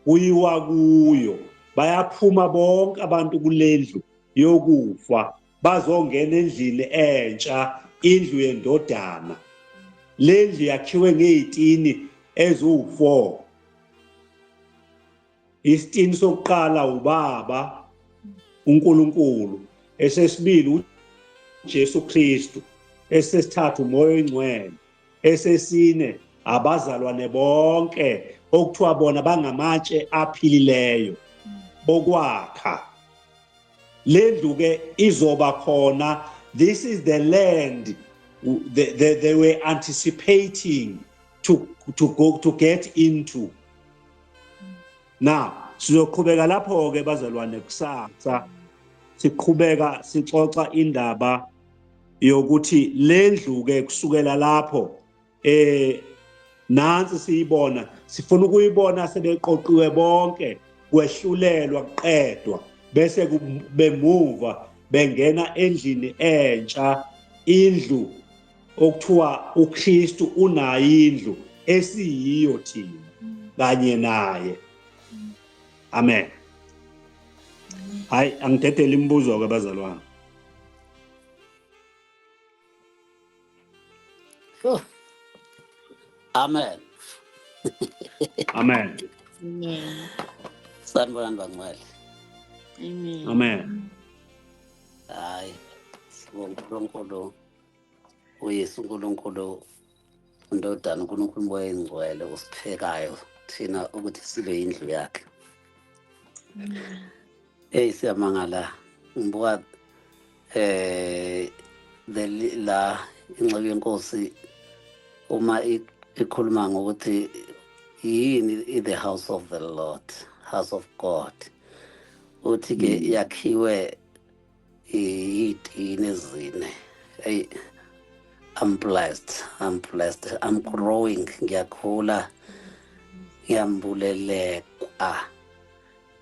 A: kuyiwa kuyo, bayaphuma bonke abantu kulendlu yokufa bazongena endlini entsha, indlu yendodana. Lendlu yakhiwe ngezitini eziwu4. Isitini sokuqala ubaba uNkulunkulu, esesibili uJesu Kristu, esesithathu uMoya oNgcwele, esesine abazalwane bonke okuthiwa bona bangamatshe aphilileyo bokwakha. Lendlu ke izoba khona. This is the land they were anticipating to go to get into. Now sizoqhubeka lapho ke bazalwane kusasa, siqhubeka sixoxa indaba yokuthi lendlu ke kusukela lapho nansi siyibona, sifuna ukuyibona sebeqoqiwe bonke, kwehlulelwa kuqedwa, bese bemuva bengena endlini entsha, indlu okuthiwa uKristu unayo indlu esiyiyo thina kanye naye. Amen. Hayi, angidedele imibuzo ke bazalwane.
B: Amen.
A: Amen.
D: Amen.
B: Sanibonani bangcwele.
D: Amen.
A: Amen.
B: Hayi, sibonga uNkulunkulu, uYesu uNkulunkulu, uNdodana uNkulunkulu uMoya oNgcwele usiphekayo thina ukuthi sibe indlu yakhe. Hey, siyamangala ngibuka la ingxenye yenkosi uma ikhuluma ngokuthi yini the house of the Lord, house of God, uthi ke yakhiwe iy'tini ezine. Hey, I'm blessed, I'm blessed, I'm growing, ngiyakhula, ngiyambulelekwa,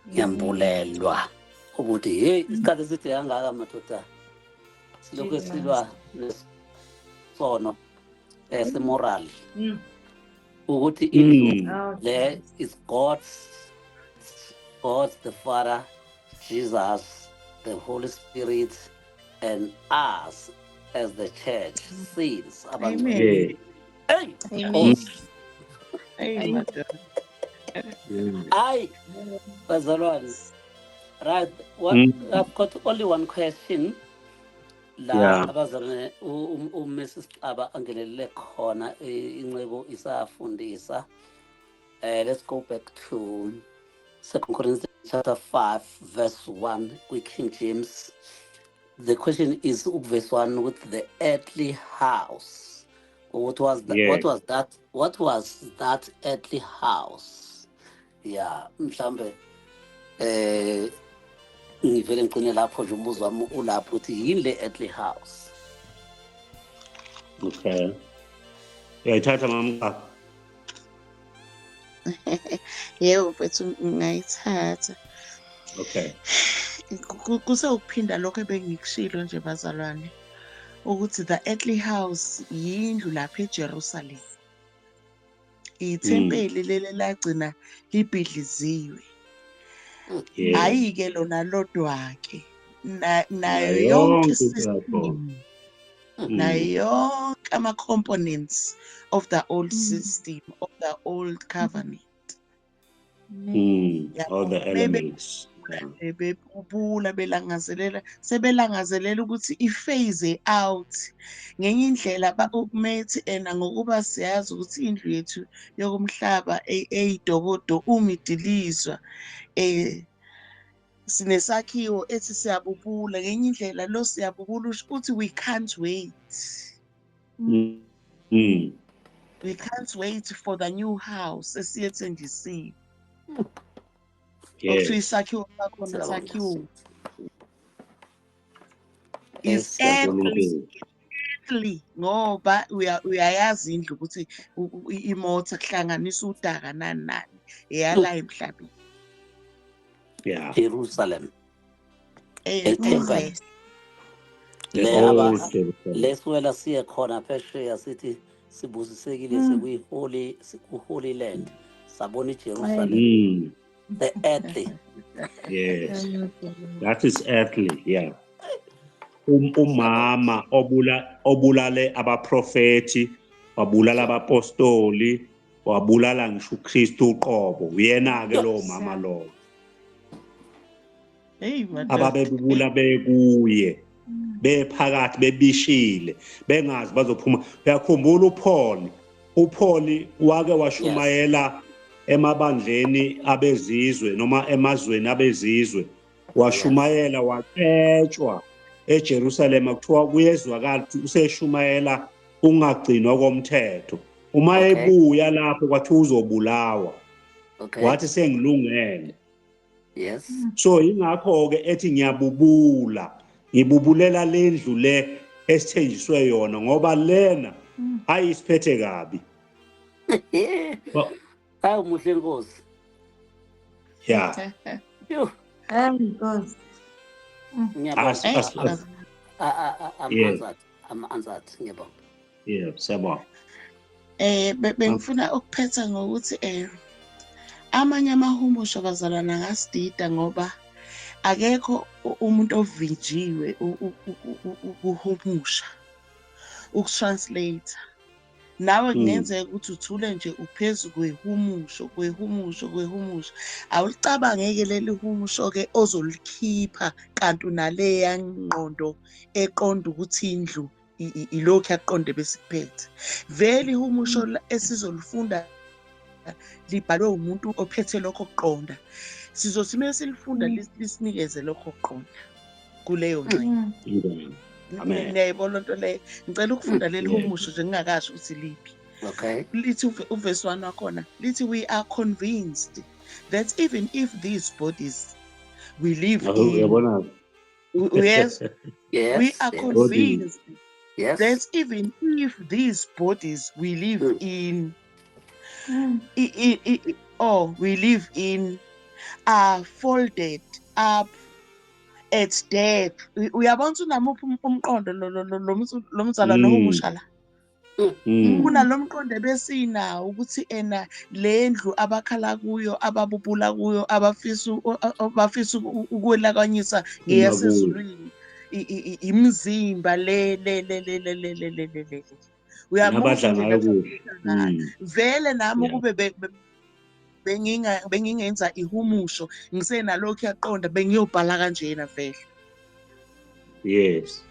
B: ngiyambulelwa Ukuthi hey, isikhathi eside kangaka madoda silokhu silwa nesono ese-moral, ukuthi indlu le is God the Father, Jesus, the Holy Spirit and us as the church, saints abangcwele.
A: Yeah.
B: Hey.
C: Amen.
B: Nkosi.
D: Hey, madoda.
B: Hayi bazalwane, right, what, I've got only one question la. Abazalwane, uMrs Xaba angenelele khona, inceku isafundisa. Let's go back to Second Corinthians chapter 5 verse 1 kwi King James. The question is verse 1 with the earthly house, what was that? What was that? What was that earthly house? Yeah, mhlambe ngivele ngigcine lapho nje. Umbuzo wami ulapho ukuthi yini le earthly house?
A: Okay. Uyayithatha, mama?
D: Yebo mfethu, ngingayithatha.
A: Okay.
D: Kusewukuphinda lokho ebengikushilo nje bazalwane, ukuthi the earthly house yindlu lapha eJerusalem. Ithempeli leli lagcina libhidliziwe. Hayi-ke lona lodwa-ke, nayo yonke
A: yonke
D: system,
A: platform.
D: Nayo yonke ama-components of the old system, of the old covenant.
A: All the elements. Yeah.
D: Bebubula belangazelela, sebelangazelela ukuthi i-phase out ngenye indlela methi ena, ngokuba siyazi ukuthi indlu yethu yokumhlaba eyidokodo uma idilizwa, sinesakhiwo ethi siyabubula ngenye indlela. Lo siyabubula usho ukuthi we can't wait. We can't wait for the new house esiyethenjisiwe, okuthiwa isakhiwo sakhona
B: Siyabonga.
D: sakhiwo is
B: Yes.
D: earthly, earthly ngoba uyayazi indlu ukuthi imotha kuhlanganisa udaka nani nani, eyala emhlabeni.
B: Jerusalem. Ethempeli.
A: The
B: Le
A: old Jerusalem.
B: Lesiwela siye khona phesheya, sithi sibusisekile, sekuyi-holy, siku-holy land, sabona iJerusalem, the earthly.
A: Yes. That is earthly, yeah. Umama obulale abaprofeti, wabulala abapostoli, wabulala ngisho uKristu uqobo. Uyena ke lo mama lo.
D: Hey madoda.
A: Ababebubula bekuye bephakathi bebishile, bengazi bazophuma. Uyakhumbula uPaul? uPaul wake washumayela emabandleni abezizwe noma emazweni abezizwe, washumayela, wacetshwa eJerusalema, kuthiwa kuyezwakala ukuthi useshumayela ungagcinwa komthetho. Uma ebuya lapho kwathiwa uzobulawa. Wathi sengilungele. So ingakho ke ethi ngiyabubula, ngibubulela lendlu le esithenjiswe yona, ngoba lena ayisiphethe kabi.
B: Hayi, umuhle Nkosi. Yo.
C: Hayi Nkosi.
B: Ngiyabonga. I'm answered. I'm answered. Ngiyabonga.
A: Yeah, siyabonga.
D: Bengifuna ukuphetha ngokuthi amanye amahumusho bazalwana angasidida, ngoba akekho umuntu ovinjiwe ukuhumusha, ukutranslate. Nawe kungenzeka ukuthi uthule nje uphezu kwehumusho, awulicabangeke leli humusho ke ozolikhipha, kanti unaleya ngqondo eqonda ukuthi indlu ilokhu yaqonde besikuphethe. Vele ihumusho esizolifunda libhalwe umuntu ophethe lokho kuqonda. Sizothi uma silifunda lisinikeze lokho kuqonda kuleyo ngxenye.
A: Amen.
D: Ngiyayibona lento leyo. Ngicela ukufunda leli humusho nje ngingakasho ukuthi liphi.
B: Okay.
D: Lithi uverse 1 wakhona lithi, "We are convinced that even if these bodies we live in,"
A: Uyabona?
D: Yes,
B: Yes.
D: "we are convinced that even if these bodies we live in or we live in are folded up At death. Uyabona ukuthi unamuphi umqondo lo mzalwane ohumusha la? Kunalo mqondo ebesinawo ukuthi ena le ndlu abakhala kuyo, ababubula kuyo, abafisa ukwelakanyisa ngeyasezulwini, imizimba le le le le le le le le le. Uyabona vele nami kube bengingenza ihumusho ngisenalokhu yaqonda bengiyobhala kanjena vele.
A: Yes.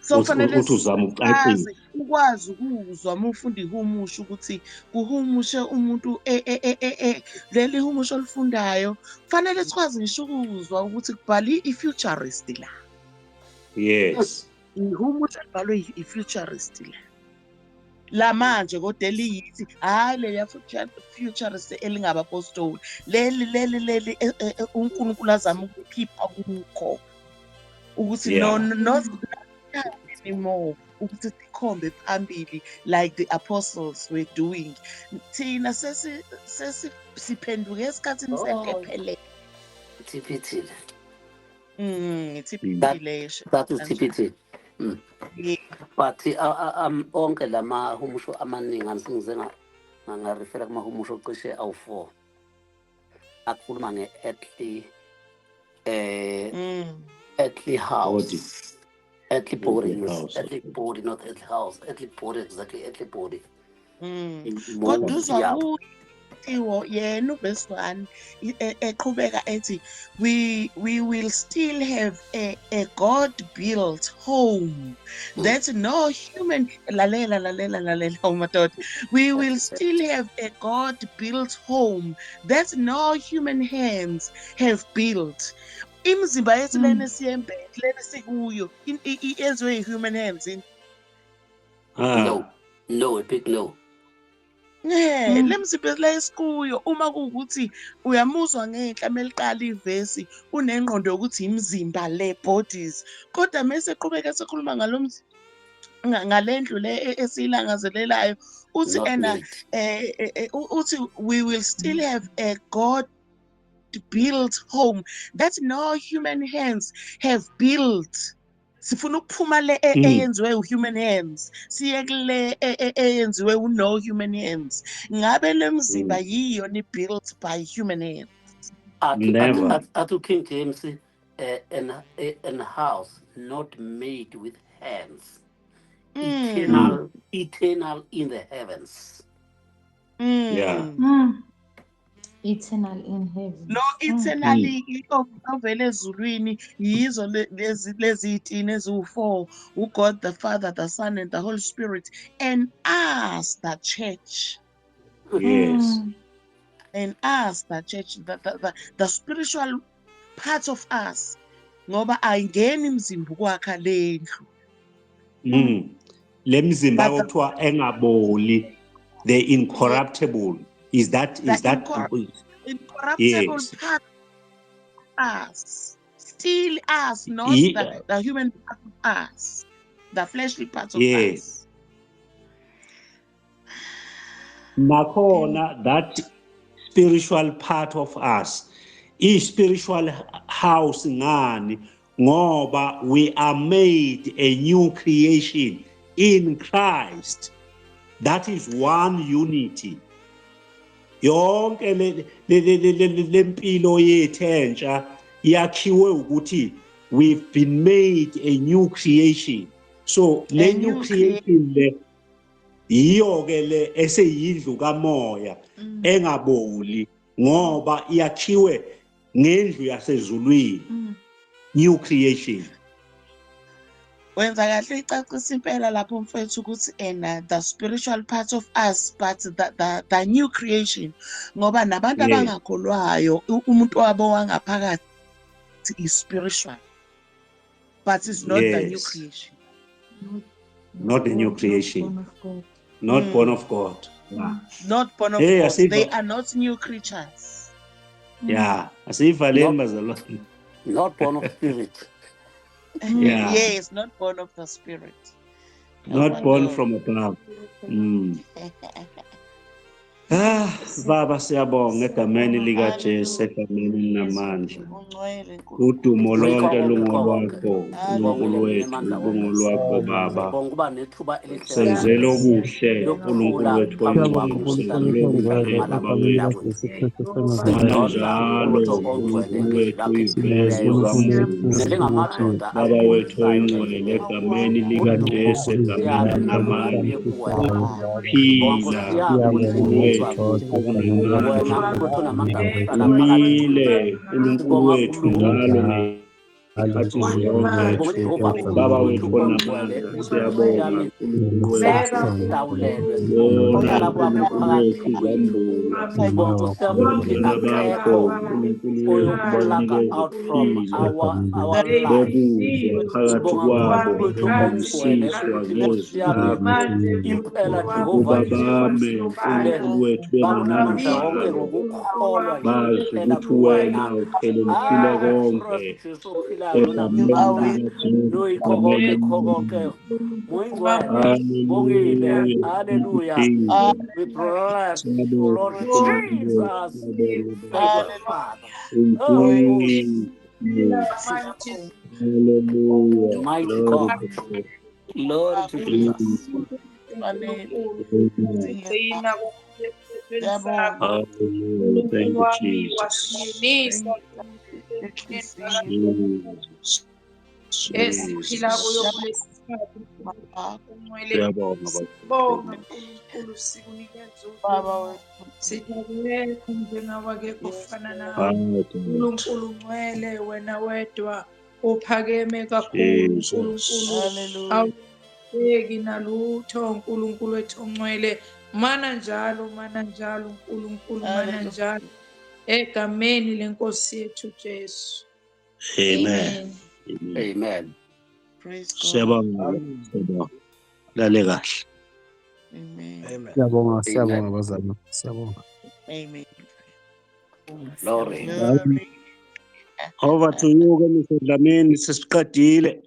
D: So fanele uzama ukucacisa ukwazi ukuzwa uma ufunda ihumusho ukuthi kuhumushe umuntu leli humusho olifundayo, fanele sikwazi ngisho ukuzwa ukuthi kubhali i-futurist la.
A: Yes.
D: Ihumusho libhalwe i-futurist la. La manje kodwa eliyithi hayi leya futurist elingabapostoli, leli leli leli uNkulunkulu azama ukukhipha kukho ukuthi no not anymore, ukuthi sikhombe phambili like the apostles were doing. Thina sesi siphenduke esikhathini semphephele.
B: TPT.
D: TPT
B: That is TPT. But onke lamahumusho amaningi angisengize ngarefera kumahumusho cishe awu-4 akhuluma nge-earthly earthly house, earthly body, earthly body, not earthly house, earthly body, exactly, earthly body.
D: Kodwa uzwa yena uverse 1 eqhubeka ethi we will still have a God built home that no human, lalela lalela lalela oh madoda, we will still have a God built home that no human hands have built. Imizimba yethu lena esiyembethe lena sikuyo yenziwe human hands.
B: No, no, a big no.
D: Le mzimba la esikuyo uma kuwukuthi uyamuzwa ngenhla meliqala ivesi unengqondo yokuthi imizimba le bodies, kodwa mase eqhubeka esekhuluma ngalendlu le esiyilangazelelayo uthi ena uthi we will still have a God built home that no human hands have built. Sifuna ukuphuma le eyenziwe human hands siye kule eyenziwe no human hands. Ngabe le mzimba yiyo ni built by human hands?
A: Never.
B: Atu King James, an house not made with hands, eternal, eternal in the heavens.
A: Yeah.
C: Eternal in heaven.
D: No, eternally ovele ezulwini yizo lezi zitini eziwu4, uGod the Father, the Son and the Holy Spirit, and us the church.
A: Yes.
D: And us the church, the spiritual part of us. Ngoba ayingeni imizimba ukwakha lendlu.
A: Le mizimba okuthiwa engaboli, the incorruptible. Is that
D: incorruptible? Yes. Part of us, still us, not the human part of us, the fleshly part of us.
A: Nakhona, that spiritual part of us is spiritual house ngani ngoba we are made a new creation in Christ. That is one unity. Yonke le mpilo yethu entsha yakhiwe ukuthi we've been made a new creation. So le new creation le yiyo ke le eseyindlu kamoya engaboli ngoba iyakhiwe ngendlu yasezulwini. New creation.
D: Wenza kahle icacisa impela lapho mfethu ukuthi ena the spiritual part of us but the new creation, ngoba nabantu abangakholwayo umuntu wabo wangaphakathi is spiritual but it's not the new creation.
A: Not the new creation. Not born of God.
D: Not born of God. They are not new creatures.
A: Yeah. Asivaleni bazalwane.
B: Not born of spirit.
A: Yeah.
D: Yes, not born of the spirit.
A: Not born from above. Ah, Baba, siyabonga egameni likaJesu, egameni elinamandla.
D: Ungcwele Nkulunkulu.
A: Udumo
B: Yikho
A: lonke
B: konke, yikho konke.
A: lungolwakho,
B: Sibonge
A: uNkulunkulu wethu,
B: namandla wonke.
A: lungolwakho Baba.
B: Sibonga ukuba nethuba elihle
A: Senzela
B: kangaka
A: okuhle,
B: lokuthula
A: uNkulunkulu wethu
B: phambi
A: oyingcwele,
B: kwakho Nkosi yami,
A: senzela okuhle
B: igama
A: Baba
B: lakho
A: wethu.
B: lakwethu.
A: Mana
B: Sidonsa
A: njalo,
B: uMbutho ongcwele
A: uNkulunkulu
B: ngezwi
A: wethu,
B: lakho
A: uyiveze
B: elipheleleyo
A: uzambulo.
B: nelingamadoda
A: Baba wethu
B: asifundisayo
A: oyingcwele,
B: endleleni.
A: egameni
B: Udumo
A: likaJesu,
B: Nkosi
A: egameni
B: yami
A: elinamandla.
B: alubuye kuwena. Sibonga
A: Phila,
B: Nkosi yami ukuthi
A: uNkulunkulu wethu,
B: wena
A: okunamandla.
B: Nkulunkulu onamandla uhlala phakathi
A: Umile,
B: kwethu.
A: uNkulunkulu
B: Sibonga
A: wethu, njalo ngezikhathi zonke.
B: Sibonga Jehova
A: Baba
B: uNkulunkulu
A: wethu
B: wethu ongcwele
A: onamandla,
B: ukuthi Nkosi
A: siyabonga
B: yami
A: uNkulunkulu wethu.
B: sasihlawulelwe. Sibonga
A: Bona
B: ukuhlala kwakho
A: uNkulunkulu
B: phakathi
A: wethu
B: kwethu.
A: uzambula.
B: Sibonga Nkosi yami ukuthi
A: Abantwana bakho,
B: akekho
A: uNkulunkulu wethu,
B: oyoplaka
A: banikeze
B: out from
A: ukuphila.
B: our lives.
A: Bekuzwa phakathi
B: Sibonga
A: kwabo
B: uNkulunkulu wethu ongcwele
A: belungisiswa
B: ukuthi Nkosi
A: ngezwi
B: yami
A: lakho.
B: impela Jehova
A: Ukuba bame,
B: isifundisile
A: uNkulunkulu wethu,
B: Baba unamandla wonke
A: bengenaluvalo.
B: ngokukholwa nje
A: Bazi
B: impela
A: ukuthi
B: kuwena.
A: wena uphelelisile
B: Ah,
A: konke.
B: Kristu Jesu ophilayo
A: Egameni
B: nonamandla
A: likaJesu,
B: noyikho konke
A: egameni
B: kho konke. Moyingcwele, sibongile.
A: Hallelujah.
B: Hallelujah.
A: Jesus.
B: We bless you,
A: Siyabonga,
B: Lord
A: uNkulunkulu wethu,
B: Jesus,
A: siyabonga
B: faithful
A: Baba.
B: Father.
A: In
B: Oh,
A: Jesus' name.
B: Jesus,
A: Hallelujah.
B: mighty
A: Glory
B: God.
A: to God.
B: Glory to Jesus.
D: Fanele
A: Amen.
D: Siyabonga.
A: Hallelujah. Thank you, Jesus.
D: Inhliziyo
A: Jesus.
C: Esiphila kuyo
A: Jesus.
C: kulesi sikhathi
D: bakho
C: ungcwele
A: Siyabonga Baba.
C: sibonga uNkulunkulu sikunikeza
D: Baba
C: udumo
D: wethu.
C: sithi akekho njengawe akekho
D: Yes,
C: ofana
D: Lord.
C: nawe
A: Hallelujah.
C: uNkulunkulu ungcwele wena wedwa uphakeme kakhulu
A: Jesus.
C: uNkulunkulu
D: Hallelujah.
C: awubheki nalutho uNkulunkulu wethu ongcwele mana njalo mana njalo uNkulunkulu mana
D: Hallelujah.
C: njalo egameni lenkosi yethu Jesu.
A: Amen.
C: Amen.
A: Amen.
B: Amen.
D: Praise God.
A: Siyabonga. Siyabonga. Lale kahle.
D: Amen.
E: Amen.
F: Siyabonga,
B: Amen.
F: siyabonga bazalwane. Siyabonga.
D: Amen.
B: Glory.
D: Glory.
A: Over to you ke Mr. Dlamini sesiqedile.